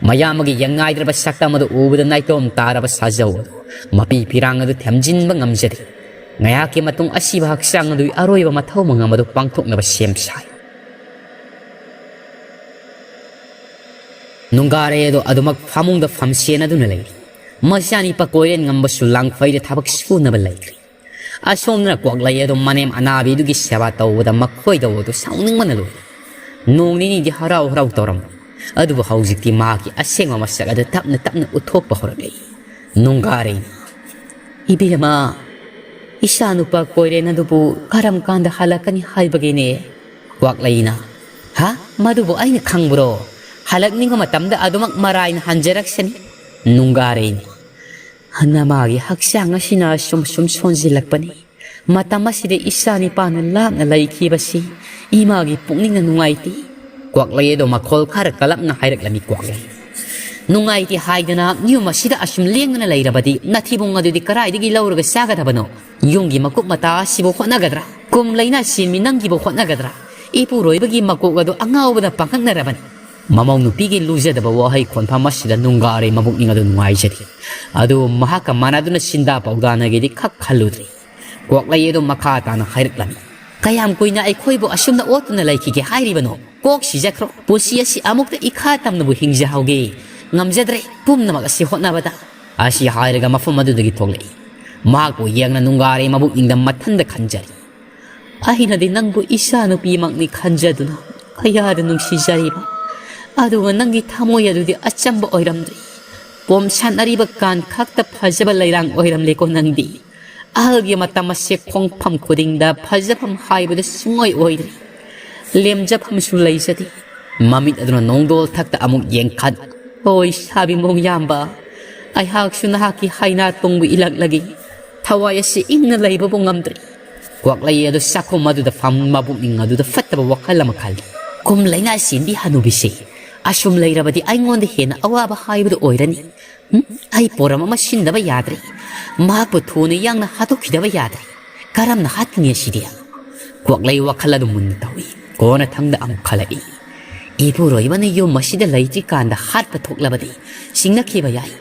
ꯃꯌꯥꯝ ꯑꯃꯒꯤ ꯌꯦꯡꯉꯥꯏꯗ꯭ꯔꯕ ꯁꯛꯇꯝ ꯑꯗꯨ ꯎꯕꯗ ꯅꯥꯏꯇꯣꯝ ꯇꯥꯔꯕ ꯁꯥꯖꯧ ꯑꯗꯨ ꯃꯄꯤ ꯐꯤꯔꯥꯡ ꯑꯗꯨ ꯊꯦꯝꯖꯤꯟꯕ ꯉꯝꯖꯗꯦ꯫ ꯉꯥꯏꯍꯥꯛꯀꯤ ꯃꯇꯨꯡ ꯑꯁꯤꯕ ꯍꯛꯆꯥꯡ ꯑꯗꯨꯒꯤ ꯑꯔꯣꯏꯕ ꯃꯊꯧ ꯃꯉꯝ ꯑꯗꯨ ꯄꯥꯡꯊꯣꯛꯅꯕ ꯁꯦꯝ ꯁꯥꯏ꯫ ꯅꯨꯡꯒꯥꯔꯩ ꯑꯗꯨ ꯑꯗꯨꯃꯛ ꯐꯃꯨꯡꯗ ꯐꯝꯁꯦꯟ ꯑꯗꯨꯅ ꯂꯩꯔꯤ꯫ ꯃꯆꯥꯅꯤꯄꯥ ꯀꯣꯏꯔꯦꯟ ꯉꯝꯕꯁꯨ ꯂꯥꯡꯐꯩꯗ ꯊꯕꯛ ꯁꯨꯅꯕ ꯂꯩꯈ꯭ꯔꯦ꯫ ꯑꯁꯣꯝꯗꯅ ꯀ꯭ꯋꯥꯛꯂꯩ ꯑꯗꯨ ꯃꯅꯦꯝ ꯑꯅꯥꯕꯤꯗꯨꯒꯤ ꯁꯦꯕꯥ ꯇꯧꯕꯗ ꯃꯈꯣꯏꯗꯧ ꯑꯗꯨ ꯁꯥꯎꯅꯤꯡꯕꯅ ꯂꯣꯏꯔꯦ꯫ ꯅꯣꯡ ꯅꯤꯅꯤꯗꯤ ꯍꯔꯥꯎ ꯍꯔꯥꯎ ꯇꯧꯔꯝꯕ, ꯑꯗꯨꯕꯨ ꯍꯧꯖꯤꯛꯇꯤ ꯃꯍꯥꯛꯀꯤ ꯑꯁꯦꯡꯕ ꯃꯁꯛ ꯑꯗꯨ ꯇꯞꯅ ꯇꯞꯅ ꯎꯠꯊꯣꯛꯄ ꯍꯧꯔꯛꯂꯦ꯫ ꯅꯨꯡꯒꯥꯔꯩꯅ, "ꯏꯕꯦꯝꯃ, ꯏꯆꯥꯅꯨꯄꯥ ꯀꯣꯏꯔꯦꯟ ꯑꯗꯨꯕꯨ ꯀꯔꯝ ꯀꯥꯟꯗ ꯍꯜꯂꯛꯀꯅꯤ ꯍꯥꯏꯕꯒꯤꯅꯦ?" ꯀ꯭ꯋꯥꯛꯂꯩꯅ, "ꯍꯥ? ꯃꯗꯨꯕꯨ ꯑꯩꯅ ꯈꯪꯕ꯭ꯔꯣ? ꯍꯜꯂꯛꯅꯤꯡꯕ ꯃꯇꯝꯗ ꯑꯗꯨꯃꯛ ꯃꯔꯥꯏꯅ ꯍꯟꯖꯔꯛꯁꯅꯤ꯫" ꯅꯨꯡꯒꯥꯔꯩꯅ, ꯅꯃꯥꯒꯤ ꯍꯛꯆꯥꯡ ꯑꯁꯤꯅ ꯁꯨꯝ ꯁꯨꯝ ꯁꯣꯟꯖꯤꯜꯂꯛꯄꯅꯤ꯫ ꯃꯇꯝ ꯑꯁꯤꯗ ꯏꯆꯥ ꯅꯤꯄꯥꯅ ꯂꯥꯞꯅ ꯂꯩꯈꯤꯕꯁꯤ ꯏꯃꯥꯒꯤ ꯄꯨꯛꯅꯤꯡꯅ ꯅꯨꯡꯉꯥꯏꯇꯦ꯫ ꯀ꯭ꯋꯥꯛꯂꯩ ꯑꯗꯣ ꯃꯈꯣꯜ ꯈꯔ ꯀꯜꯂꯞꯅ ꯍꯥꯏꯔꯛꯂꯝꯃꯤ ꯀ꯭ꯋꯥꯛꯂꯩ꯫ ꯅꯨꯡꯉꯥꯏꯇꯦ ꯍꯥꯏꯗꯅ ꯌꯨꯝ ꯑꯁꯤꯗ ꯑꯁꯨꯝ ꯂꯦꯡꯗꯅ ꯂꯩꯔꯕꯗꯤ ꯅꯊꯤꯕꯣꯡ ꯑꯗꯨꯗꯤ ꯀꯗꯥꯏꯗꯒꯤ ꯂꯧꯔꯒ ꯆꯥꯒꯗꯕꯅꯣ? ꯌꯨꯝꯒꯤ ꯃꯀꯨꯞ ꯃꯇꯥ ꯑꯁꯤꯕꯨ ꯍꯣꯠꯅꯒꯗ꯭ꯔꯥ? ꯀꯨꯝ ꯂꯩꯅꯥ ꯆꯦꯟꯕꯤ ꯅꯪꯒꯤꯕꯨ ꯍꯣꯠꯅꯒꯗ꯭ꯔꯥ? ꯏꯄꯨꯔꯣꯏꯕꯒꯤ ꯃꯀꯣꯛ ꯑꯗꯨ ꯑꯉꯥꯎꯕꯅ ꯄꯥꯡꯉꯛꯅꯔꯕꯅꯤ꯫ ꯃꯃꯧ ꯅꯨꯄꯤꯒꯤ ꯂꯨꯖꯗꯕ ꯋꯥꯍꯩ ꯈꯣꯟꯐꯝ ꯑꯁꯤꯗ ꯅꯨꯡꯒꯥꯔꯩ ꯃꯕꯨꯛꯅꯤꯡ ꯑꯗꯨ ꯅꯨꯡꯉꯥꯏꯖꯗꯦ꯫ ꯑꯗꯨ ꯃꯍꯥꯛꯀ ꯃꯥꯟꯅꯗꯨꯅ ꯁꯤꯟꯗꯥ ꯄꯥꯎꯗꯥꯅꯒꯦꯗꯤ ꯈꯛ ꯈꯜꯂꯨꯗ꯭ꯔꯤ꯫ ꯀ꯭ꯋꯥꯛꯂꯩ ꯑꯗꯨ ꯃꯈꯥ ꯇꯥꯅ ꯍꯥꯏꯔꯛꯂꯝꯃꯤ꯫ ꯀꯌꯥꯝ ꯀꯨꯏꯅ ꯑꯩꯈꯣꯏꯕꯨ ꯑꯁꯨꯝꯅ ꯑꯣꯠꯇꯨꯅ ꯂꯩꯈꯤꯒꯦ ꯍꯥꯏꯔꯤꯕꯅꯣ? ꯀꯣꯛ ꯁꯤꯖꯈ꯭ꯔꯣ꯫ ꯄꯨꯟꯁꯤ ꯑꯁꯤ ꯑꯃꯨꯛꯇ ꯏꯈꯥ ꯇꯝꯅꯕꯨ ꯍꯤꯡꯖꯍꯧꯒꯦ꯫ ꯉꯝꯖꯗ꯭ꯔꯦ ꯄꯨꯝꯅꯃꯛ ꯑꯁꯤ ꯍꯣꯠꯅꯕꯗ꯫ ꯑꯁꯤ ꯍꯥꯏꯔꯒ ꯃꯐꯝ ꯑꯗꯨꯗꯒꯤ ꯊꯣꯛꯂꯛꯏ꯫ ꯃꯍꯥꯛꯄꯨ ꯌꯦꯡꯅ ꯅꯨꯡꯒꯥꯔꯩ ꯃꯕꯨꯛꯅꯤꯡꯗ ꯃꯊꯟꯗ ꯈꯟꯖꯔꯤ꯫ ꯑꯩꯅꯗꯤ ꯅꯪꯕꯨ ꯏꯆꯥ ꯅꯨꯄꯤꯃꯛꯅꯤ ꯈꯟꯖꯗꯨꯅ ꯀꯌꯥꯗ ꯅꯨꯡꯁꯤꯖꯔꯤꯕ꯫ ꯑꯗꯨꯒ ꯅꯪꯒꯤ ꯊꯃꯣꯏ ꯑꯗꯨꯗꯤ ꯑꯆꯝꯕ ꯑꯣꯏꯔꯝꯗ꯭ꯔꯤ꯫ ꯄꯣꯝ ꯁꯥꯟꯅꯔꯤꯕ ꯀꯥꯟ ꯈꯛꯇ ꯐꯖꯕ ꯂꯩꯔꯥꯡ ꯑꯣꯏꯔꯝꯂꯦꯀꯣ ꯅꯪꯗꯤ꯫ ꯑꯍꯜꯒꯤ ꯃꯇꯝ ꯑꯁꯦ ꯈꯣꯡꯐꯝ ꯈꯨꯗꯤꯡꯗ ꯐꯖꯐꯝ ꯍꯥꯏꯕꯗꯨ ꯁꯨꯡꯑꯣꯏ ꯑꯣꯏꯗ꯭ꯔꯤ꯫ ꯂꯦꯝꯖꯐꯝꯁꯨ ꯂꯩꯖꯗꯦ꯫ ꯃꯃꯤꯠ ꯑꯗꯨꯅ ꯅꯣꯡꯗꯣꯜ ꯊꯛꯇ ꯑꯃꯨꯛ ꯌꯦꯡꯈꯠ꯫ ꯍꯣꯏ, ꯁꯥꯕꯤꯃꯣꯡ ꯌꯥꯝꯕ, ꯑꯩꯍꯥꯛꯁꯨ ꯅꯍꯥꯛꯀꯤ ꯍꯥꯏꯅꯥ ꯇꯣꯡꯕ ꯏꯂꯛꯂꯒꯦ꯫ ꯊꯋꯥꯏ ꯑꯁꯤ ꯏꯪꯅ ꯂꯩꯕꯕꯨ ꯉꯝꯗ꯭ꯔꯦ꯫ ꯀ꯭ꯋꯥꯛꯂꯩ ꯑꯗꯨ ꯆꯥꯛꯈꯨꯝ ꯑꯗꯨꯗ ꯐꯝ ꯃꯕꯨꯛꯅꯤꯡ ꯑꯗꯨꯗ ꯐꯠꯇꯕ ꯋꯥꯈꯜ ꯑꯃ ꯈꯜꯂꯤ꯫ ꯀꯨꯝ ꯂꯩꯅꯥ ꯆꯦꯟꯕꯤ ꯍꯅꯨꯕꯤꯁꯦ ꯑꯁꯨꯝ ꯂꯩꯔꯕꯗꯤ ꯑꯩꯉꯣꯟꯗ ꯍꯦꯟꯅ ꯑꯋꯥꯕ ꯍꯥꯏꯕꯗꯨ ꯑꯣꯏꯔꯅꯤ꯫ ꯎꯝ? ꯑꯩ ꯄꯣꯔꯝ ꯑꯃ ꯁꯤꯟꯗꯕ ꯌꯥꯗ꯭ꯔꯦ꯫ ꯃꯍꯥꯛꯄꯨ ꯊꯨꯅ ꯌꯥꯡꯅ ꯍꯥꯠꯇꯣꯛꯈꯤꯗꯕ ꯌꯥꯗ꯭ꯔꯦ꯫ ꯀꯔꯝꯅ ꯍꯥꯠꯀꯅꯤ ꯑꯁꯤꯗꯤ? ꯀ꯭ꯋꯥꯛꯂꯩ ꯋꯥꯈꯜ ꯑꯗꯨ ꯃꯨꯟꯅ ꯇꯧꯏ꯫ ꯀꯣꯟꯅꯊꯪꯗ ꯑꯃꯨꯛ ꯈꯜꯂꯛꯏ꯫ ꯏꯄꯨꯔꯣꯏꯕꯅ ꯌꯨꯝ ꯑꯁꯤꯗ ꯂꯩꯇ꯭ꯔꯤꯀꯥꯟꯗ ꯍꯥꯠꯄ ꯊꯣꯛꯂꯕꯗꯤ ꯆꯤꯡꯅꯈꯤꯕ ꯌꯥꯏ꯫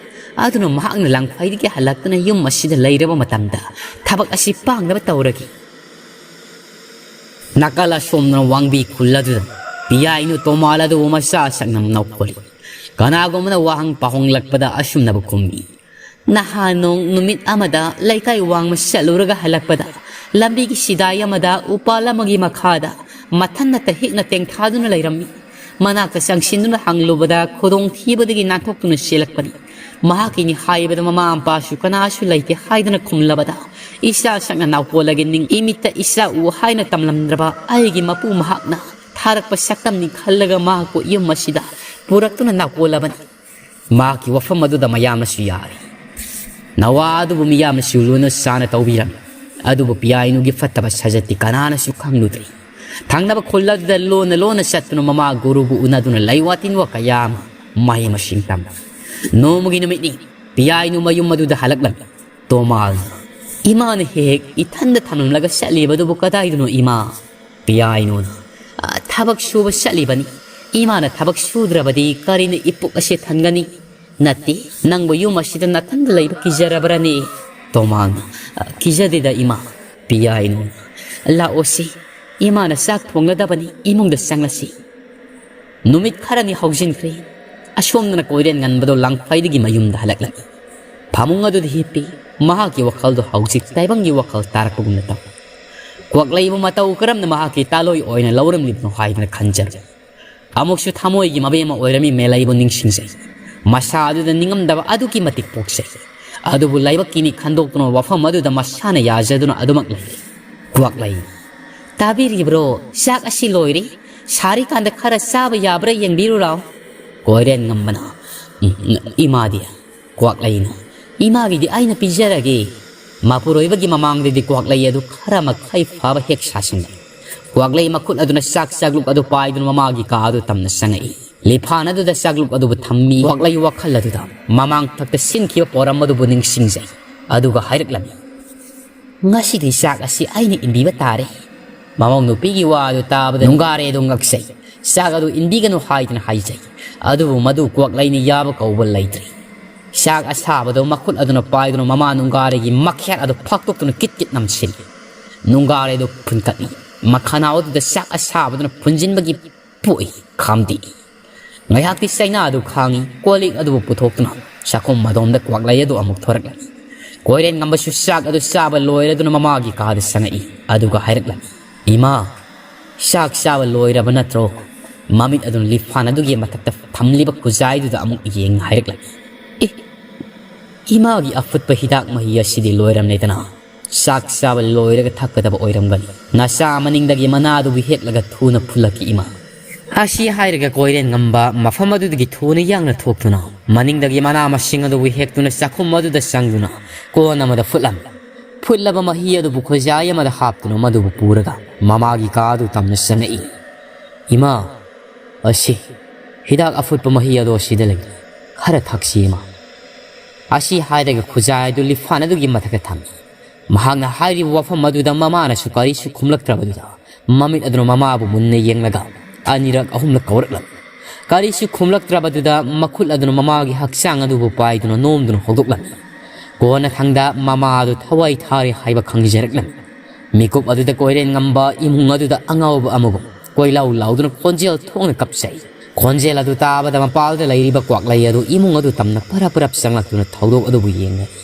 ꯑꯗꯨꯅ ꯃꯍꯥꯛꯅ ꯂꯪꯐꯩꯗꯒꯤ ꯍꯜꯂꯛꯇꯨꯅ ꯌꯨꯝ ꯑꯁꯤꯗ ꯂꯩꯔꯕ ꯃꯇꯝꯗ ꯊꯕꯛ ꯑꯁꯤ ꯄꯥꯡꯅꯕ ꯇꯧꯔꯒꯦ꯫ ꯅꯥꯀꯜ ꯑꯁꯣꯝꯗꯅ ꯋꯥꯡꯕꯤ ꯈꯨꯜ ꯑꯗꯨꯗ ꯄꯤꯌꯥꯏꯅꯨ ꯇꯣꯃꯥꯜ ꯑꯗꯨꯕꯨ ꯃꯆꯥ ꯁꯛꯅ ꯅꯧꯈꯣꯜꯂꯤ꯫ ꯀꯅꯥꯒꯨꯝꯕꯅ ꯋꯥꯍꯪ ꯄꯥꯍꯣꯡꯂꯛꯄꯗ ꯑꯁꯨꯝꯅꯕꯨ ꯈꯨꯝꯃꯤ꯫ ꯅꯍꯥꯟ ꯅꯣꯡ ꯅꯨꯃꯤꯠ ꯑꯃꯗ ꯂꯩꯀꯥꯏ ꯋꯥꯡꯃ ꯆꯠꯂꯨꯔꯒ ꯍꯜꯂꯛꯄꯗ ꯂꯝꯕꯤꯒꯤ ꯁꯤꯗꯥꯏ ꯑꯃꯗ ꯎꯄꯥꯜ ꯑꯃꯒꯤ ꯃꯈꯥꯗ ꯃꯊꯟꯅꯇ ꯍꯤꯛꯅ ꯇꯦꯡꯊꯥꯗꯨꯅ ꯂꯩꯔꯝꯃꯤ꯫ ꯃꯅꯥꯛꯇ ꯆꯪꯁꯤꯟꯗꯨꯅ ꯍꯪꯂꯨꯕꯗ ꯈꯨꯗꯣꯡꯊꯤꯕꯗꯒꯤ ꯅꯥꯟꯊꯣꯛꯇꯨꯅ ꯆꯦꯜꯂꯛꯄꯅꯤ꯫ ꯃꯍꯥꯛꯀꯤꯅꯤ ꯍꯥꯏꯕꯗ ꯃꯃꯥ ꯃꯄꯥꯁꯨ ꯀꯅꯥꯁꯨ ꯂꯩꯇꯦ ꯍꯥꯏꯗꯨꯅ ꯈꯨꯝꯂꯕꯗ ꯏꯆꯥ ꯁꯛꯅ ꯅꯥꯎꯀꯣꯜꯂꯒꯦ ꯅꯤꯡ ꯏꯃꯤꯠꯇ ꯏꯆꯥ ꯎ ꯍꯥꯏꯅ ꯇꯝꯂꯝꯗ꯭ꯔꯕ ꯑꯩꯒꯤ ꯃꯄꯨ ꯃꯍꯥꯛꯅ ꯊꯥꯔꯛꯄ ꯁꯛꯇꯝꯅꯤ ꯈꯜꯂꯒ ꯃꯍꯥꯛꯄꯨ ꯌꯨꯝ ꯑꯁꯤꯗ ꯄꯨꯔꯛꯇꯨꯅ ꯅꯥꯎꯀꯣꯜꯂꯕꯅꯤ꯫ ꯃꯍꯥꯛꯀꯤ ꯋꯥꯐꯝ ꯑꯗꯨꯗ ꯃꯌꯥꯝꯅꯁꯨ ꯌꯥꯔꯤ꯫ ꯅꯋꯥ ꯑꯗꯨꯕꯨ ꯃꯤꯌꯥꯝꯅꯁꯨ ꯂꯨꯅ ꯆꯥꯅ ꯇꯧꯕꯤꯔꯝꯃꯤ꯫ ꯑꯗꯨꯕꯨ ꯄꯤꯌꯥꯏꯅꯨꯒꯤ ꯐꯠꯇꯕ ꯁꯥꯖꯠꯇꯤ ꯀꯅꯥꯅꯁꯨ ꯈꯪꯂꯨꯗ꯭ꯔꯤ꯫ ꯊꯪꯅꯕ ꯈꯨꯜ ꯑꯗꯨꯗ ꯂꯣꯟꯅ ꯂꯣꯟꯅ ꯆꯠꯇꯨꯅ ꯃꯃꯥ ꯒꯨꯔꯨꯕꯨ ꯎꯅꯗꯨꯅ ꯂꯩ ꯋꯥꯇꯤꯟ ꯋꯥ ꯀꯌꯥ ꯑꯃ ꯃꯍꯩ ꯃꯁꯤꯡ ꯇꯝꯂꯝꯃꯤ꯫ ꯅꯣꯡꯃꯒꯤ ꯅꯨꯃꯤꯠꯅꯤ꯫ ꯄꯤꯌꯥꯏꯅꯨ ꯃꯌꯨꯝ ꯑꯗꯨꯗ ꯍꯜꯂꯛꯂꯝꯃꯤ꯫ ꯇꯣꯃꯥꯜꯅ, "ꯏꯃꯥꯅ ꯍꯦꯛ ꯍꯦꯛ ꯏꯊꯟꯗ ꯊꯝꯂꯝꯂꯒ ꯆꯠꯂꯤꯕꯗꯨꯕꯨ ꯀꯗꯥꯏꯗꯅꯣ ꯏꯃꯥ?" ꯄꯤꯌꯥꯏꯅꯨꯅ, "ꯑ, ꯊꯕꯛ ꯁꯨꯕ ꯆꯠꯂꯤꯕꯅꯤ꯫ ꯏꯃꯥꯅ ꯊꯕꯛ ꯁꯨꯗ꯭ꯔꯕꯗꯤ ꯀꯔꯤꯅ ꯏꯄꯨꯛ ꯑꯁꯤ ꯊꯟꯒꯅꯤ? ꯅꯠꯇꯦ, ꯅꯪꯕꯨ ꯌꯨꯝ ꯑꯁꯤꯗ ꯅꯊꯟꯗ ꯂꯩꯕ ꯀꯤꯖꯔꯕ꯭ꯔꯅꯦ?" ꯇꯣꯃꯥꯜꯅ, "ꯑ, ꯀꯤꯖꯗꯦꯗ ꯏꯃꯥ꯫" ꯄꯤꯌꯥꯏꯅꯨꯅ, "ꯂꯥꯛꯑꯣꯁꯤ, ꯏꯃꯥꯅ ꯆꯥꯛ ꯊꯣꯡꯂꯗꯕꯅꯤ, ꯏꯃꯨꯡꯗ ꯆꯪꯂꯁꯤ꯫" ꯅꯨꯃꯤꯠ ꯈꯔꯅꯤ ꯍꯧꯖꯤꯟꯈ꯭ꯔꯦ꯫ ꯑꯁꯣꯝꯗꯅ ꯀꯣꯏꯔꯦꯟ ꯉꯟꯕꯗꯣ ꯂꯥꯡꯐꯩꯗꯒꯤ ꯃꯌꯨꯝꯗ ꯍꯜꯂꯛꯂꯝꯃꯤ꯫ ꯐꯃꯨꯡ ꯑꯗꯨꯗ ꯍꯤꯞꯄꯤ꯫ ꯃꯍꯥꯛꯀꯤ ꯋꯥꯈꯜꯗꯣ ꯍꯧꯖꯤꯛ ꯇꯥꯏꯕꯪꯒꯤ ꯋꯥꯈꯜ ꯇꯥꯔꯛꯄꯒꯨꯝꯅ ꯇꯧꯏ꯫ ꯀ꯭ꯋꯥꯛꯂꯩꯕꯨ ꯃꯇꯧ ꯀꯔꯝꯅ ꯃꯍꯥꯛꯀꯤ ꯇꯥꯂꯣꯏ ꯑꯣꯏꯅ ꯂꯧꯔꯝꯂꯤꯕꯅꯣ ꯍꯥꯏꯗꯅ ꯈꯟꯖꯔꯨ꯫ ꯑꯃꯨꯛꯁꯨ ꯊꯃꯣꯏꯒꯤ ꯃꯕꯦꯝ ꯑꯃ ꯑꯣꯏꯔꯝꯃꯤ ꯃꯦꯂꯩꯕꯨ ꯅꯤꯡꯁꯤꯡꯖꯩ꯫ ꯃꯁꯥ ꯑꯗꯨꯗ ꯅꯤꯡꯉꯝꯗꯕ ꯑꯗꯨꯛꯀꯤ ꯃꯇꯤꯛ ꯄꯣꯛꯆꯩ꯫ ꯑꯗꯨꯕꯨ ꯂꯥꯏꯕꯛꯀꯤꯅꯤ ꯈꯟꯗꯣꯛꯇꯨꯅ ꯋꯥꯐꯝ ꯑꯗꯨꯗ ꯃꯁꯥꯅ ꯌꯥꯖꯗꯨꯅ ꯑꯗꯨꯃꯛ ꯂꯩꯔꯦ꯫ ꯀ꯭ꯋꯥꯛꯂꯩ, "ꯇꯥꯕꯤꯔꯤꯕ꯭ꯔꯣ? ꯆꯥꯛ ꯑꯁꯤ ꯂꯣꯏꯔꯦ꯫ ꯁꯥꯔꯤꯀꯥꯟꯗ ꯈꯔ ꯆꯥꯕ ꯌꯥꯕ꯭ꯔꯥ ꯌꯦꯡꯕꯤꯔꯨꯔꯥꯎ꯫" ꯀꯣꯏꯔꯦꯟ ꯉꯝꯕꯅ, "ꯎꯝ, ꯏꯃꯥꯗꯤ?" ꯀ꯭ꯋꯥꯛꯂꯩꯅ, "ꯏꯃꯥꯒꯤꯗꯤ ꯑꯩꯅ ꯄꯤꯖꯔꯒꯦ꯫" ꯃꯄꯨꯔꯣꯏꯕꯒꯤ ꯃꯃꯥꯡꯗꯗꯤ ꯀ꯭ꯋꯥꯛꯂꯩ ꯑꯗꯨ ꯈꯔ ꯃꯈꯩ ꯐꯕ ꯍꯦꯛ ꯁꯥꯁꯤꯟꯅꯩ꯫ ꯀ꯭ꯋꯥꯛꯂꯩ ꯃꯈꯨꯠ ꯑꯗꯨꯅ ꯆꯥꯛ ꯆꯥꯛꯂꯨꯛ ꯑꯗꯨ ꯄꯥꯏꯗꯨꯅ ꯃꯃꯥꯒꯤ ꯀꯥ ꯑꯗꯨ ꯇꯝꯅ ꯆꯪꯉꯛꯏ꯫ ꯂꯤꯐꯥꯟ ꯑꯗꯨꯗ ꯆꯥꯛꯂꯨꯛ ꯑꯗꯨꯕꯨ ꯊꯝꯃꯤ꯫ ꯀ꯭ꯋꯥꯛꯂꯩ ꯋꯥꯈꯜ ꯑꯗꯨꯗ ꯃꯃꯥꯡ ꯊꯛꯇ ꯁꯤꯟꯈꯤꯕ ꯄꯣꯔꯝ ꯑꯗꯨꯕꯨ ꯅꯤꯡꯁꯤꯡꯖꯩ꯫ ꯑꯗꯨꯒ ꯍꯥꯏꯔꯛꯂꯝꯃꯤ, "ꯉꯁꯤꯗꯤ ꯆꯥꯛ ꯑꯁꯤ ꯑꯩꯅ ꯏꯟꯕꯤꯕ ꯇꯥꯔꯦ꯫" ꯃꯃꯧ ꯅꯨꯄꯤꯒꯤ ꯋꯥ ꯑꯗꯨ ꯇꯥꯕꯗ ꯅꯨꯡꯒꯥꯔꯦ ꯑꯗꯨ ꯉꯛꯆꯩ꯫ "ꯆꯥꯛ ꯑꯗꯨ ꯏꯟꯕꯤꯒꯅꯨ ꯍꯥꯏꯗꯅ ꯍꯥꯏꯖꯩ꯫" ꯑꯗꯨꯕꯨ ꯃꯗꯨ ꯀ꯭ꯋꯥꯛꯂꯩꯅ ꯌꯥꯕ ꯀꯧꯕ ꯂꯩꯇ꯭ꯔꯦ꯫ ꯆꯥꯛ ꯑꯁꯥꯕꯗꯨ ꯃꯈꯨꯠ ꯑꯗꯨꯅ ꯄꯥꯏꯗꯨꯅ ꯃꯃꯥ ꯅꯨꯡꯒꯥꯔꯦꯒꯤ ꯃꯈꯌꯥꯠ ꯑꯗꯨ ꯐꯥꯛꯇꯣꯛꯇꯨꯅ ꯀꯤꯠ ꯀꯤꯠ ꯅꯝꯁꯤꯜꯂꯤ꯫ ꯅꯨꯡꯒꯥꯔꯦ ꯑꯗꯨ ꯐꯨꯟꯀꯠꯂꯤ꯫ ꯃꯈꯅꯥꯎ ꯑꯗꯨꯗ ꯆꯥꯛ ꯑꯁꯥꯕꯗꯨꯅ ꯐꯨꯟꯖꯤꯟꯕꯒꯤ ꯄꯣꯛꯏ, ꯈꯥꯝꯗꯦꯛꯏ꯫ ꯉꯥꯏꯍꯥꯛꯇꯤ ꯆꯩꯅꯥ ꯑꯗꯨ ꯈꯥꯡꯏ, ꯀꯣꯜ ꯂꯤꯛ ꯑꯗꯨꯕꯨ ꯄꯨꯊꯣꯛꯇꯨꯅ ꯆꯥꯛꯈꯨꯝ ꯑꯗꯣꯝꯗ ꯀ꯭ꯋꯥꯛꯂꯩ ꯑꯗꯨ ꯑꯃꯨꯛ ꯊꯣꯔꯛꯂꯝꯃꯤ꯫ ꯀꯣꯏꯔꯦꯟ ꯉꯝꯕꯁꯨ ꯆꯥꯛ ꯑꯗꯨ ꯆꯥꯕ ꯂꯣꯏꯔꯗꯨꯅ ꯃꯃꯥꯒꯤ ꯀꯥꯗ ꯆꯪꯉꯛꯏ, ꯑꯗꯨꯒ ꯍꯥꯏꯔꯛꯂꯝꯃꯤ, "ꯏꯃꯥ, ꯆꯥꯛ ꯆꯥꯕ ꯂꯣꯏꯔꯕ ꯅꯠꯇ꯭ꯔꯣ?" ꯃꯃꯤꯠ ꯑꯗꯨꯅ ꯂꯤꯐꯥꯟ ꯑꯗꯨꯒꯤ ꯃꯊꯛꯇ ꯊꯝꯂꯤꯕ ꯈꯨꯖꯥꯏꯗꯨꯗ ꯑꯃꯨꯛ ꯌꯦꯡ ꯍꯥꯏꯔꯛꯂꯝꯃꯤ, "ꯑꯦ, ꯏꯃꯥꯒꯤ ꯑꯐꯨꯠꯄ ꯍꯤꯗꯥꯛ ꯃꯍꯤ ꯑꯁꯤꯗꯤ ꯂꯣꯏꯔꯝꯂꯦꯗꯅ꯫ ꯆꯥꯛ ꯆꯥꯕ ꯂꯣꯏꯔꯒ ꯊꯛꯀꯗꯕ ꯑꯣꯏꯔꯝꯒꯅꯤ꯫ ꯅꯆꯥ ꯃꯅꯤꯡꯗꯒꯤ ꯃꯅꯥꯗꯨꯕꯨ ꯍꯦꯛꯂꯒ ꯊꯨꯅ ꯐꯨꯜꯂꯛꯈꯤ ꯏꯃꯥ꯫" ꯑꯁꯤ ꯍꯥꯏꯔꯒ ꯀꯣꯏꯔꯦꯟ ꯉꯝꯕ ꯃꯐꯝ ꯑꯗꯨꯗꯒꯤ ꯊꯨꯅ ꯌꯥꯡꯅ ꯊꯣꯛꯇꯨꯅ, ꯃꯅꯤꯡꯗꯒꯤ ꯃꯅꯥ ꯃꯁꯤꯡ ꯑꯗꯨꯕꯨ ꯍꯦꯛꯇꯨꯅ ꯆꯥꯛꯈꯨꯝ ꯑꯗꯨꯗ ꯆꯪꯗꯨꯅ, ꯀꯣꯟ ꯑꯃꯗ ꯐꯨꯠꯂꯝꯃꯤ꯫ ꯐꯨꯠꯂꯕ ꯃꯍꯤ ꯑꯗꯨꯕꯨ ꯈꯨꯖꯥꯏ ꯑꯃꯗ ꯍꯥꯞꯇꯨꯅ, ꯃꯗꯨꯕꯨ ꯄꯨꯔꯒ ꯃꯃꯥꯒꯤ ꯀꯥ ꯑꯗꯨ ꯇꯝꯅ ꯆꯪꯉꯛꯏ꯫ "ꯏꯃꯥ, ꯑꯁꯤ ꯍꯤꯗꯥꯛ ꯑꯐꯨꯠꯄ ꯃꯍꯤ ꯑꯗꯣ ꯑꯁꯤꯗ ꯂꯩ, ꯈꯔ ꯊꯛꯁꯤ, ꯏꯃꯥ"꯫ ꯑꯁꯤ ꯍꯥꯏꯔꯒ ꯈꯨꯖꯥꯏ ꯑꯗꯨ ꯂꯤꯐꯥꯟ ꯑꯗꯨꯒꯤ ꯃꯊꯛꯇ ꯊꯝꯃꯤ꯫ ꯃꯍꯥꯛꯅ ꯍꯥꯏꯔꯤꯕ ꯋꯥꯐꯝ ꯑꯗꯨꯗ ꯃꯃꯥꯅꯁꯨ ꯀꯔꯤꯁꯨ ꯈꯨꯝꯂꯛꯇ꯭ꯔꯕꯗꯨꯗ, ꯃꯃꯤꯠ ꯑꯗꯨꯅ ꯃꯃꯥꯕꯨ ꯃꯨꯟꯅ ꯌꯦꯡꯂꯒ ꯑꯅꯤꯔꯛ ꯑꯍꯨꯝꯂꯛ ꯀꯧꯔꯛꯂꯝꯃꯤ꯫ ꯀꯔꯤꯁꯨ ꯈꯨꯝꯂꯛꯇ꯭ꯔꯕꯗꯨꯗ, ꯃꯈꯨꯠ ꯑꯗꯨꯅ ꯃꯃꯥꯒꯤ ꯍꯛꯆꯥꯡ ꯑꯗꯨꯕꯨ ꯄꯥꯏꯗꯨꯅ ꯅꯣꯝꯗꯨꯅ ꯍꯧꯗꯣꯛꯂꯝꯃꯤ꯫ ꯀꯣꯟꯅꯊꯪꯗ ꯃꯃꯥ ꯑꯗꯨ ꯊꯋꯥꯏ ꯊꯥꯔꯦ ꯍꯥꯏꯕ ꯈꯪꯖꯔꯛꯂꯝꯃꯤ꯫ ꯃꯤꯀꯨꯞ ꯑꯗꯨꯗ ꯀꯣꯏꯔꯦꯟ ꯉꯝꯕ ꯏꯃꯨꯡ ꯑꯗꯨꯗ ꯑꯉꯥꯎꯕ ꯑꯃꯒꯨꯝ ꯀꯣꯏꯂꯥꯎ ꯂꯥꯎꯗꯨꯅ ꯈꯣꯟꯖꯦꯜ ꯊꯣꯛꯅ ꯀꯞꯆꯩ꯫ ꯈꯣꯟꯖꯦꯜ ꯑꯗꯨ ꯇꯥꯕꯗ ꯃꯄꯥꯜꯗ ꯂꯩꯔꯤꯕ ꯀ꯭ꯋꯥꯛꯂꯩ ꯑꯗꯨ ꯏꯃꯨꯡ ꯑꯗꯨ ꯇꯝꯅ ꯄꯔꯞ ꯄꯔꯞ ꯆꯪꯂꯛꯇꯨꯅ ꯊꯧꯗꯣꯛ ꯑꯗꯨꯕꯨ ꯌꯦꯡꯂꯛꯏ꯫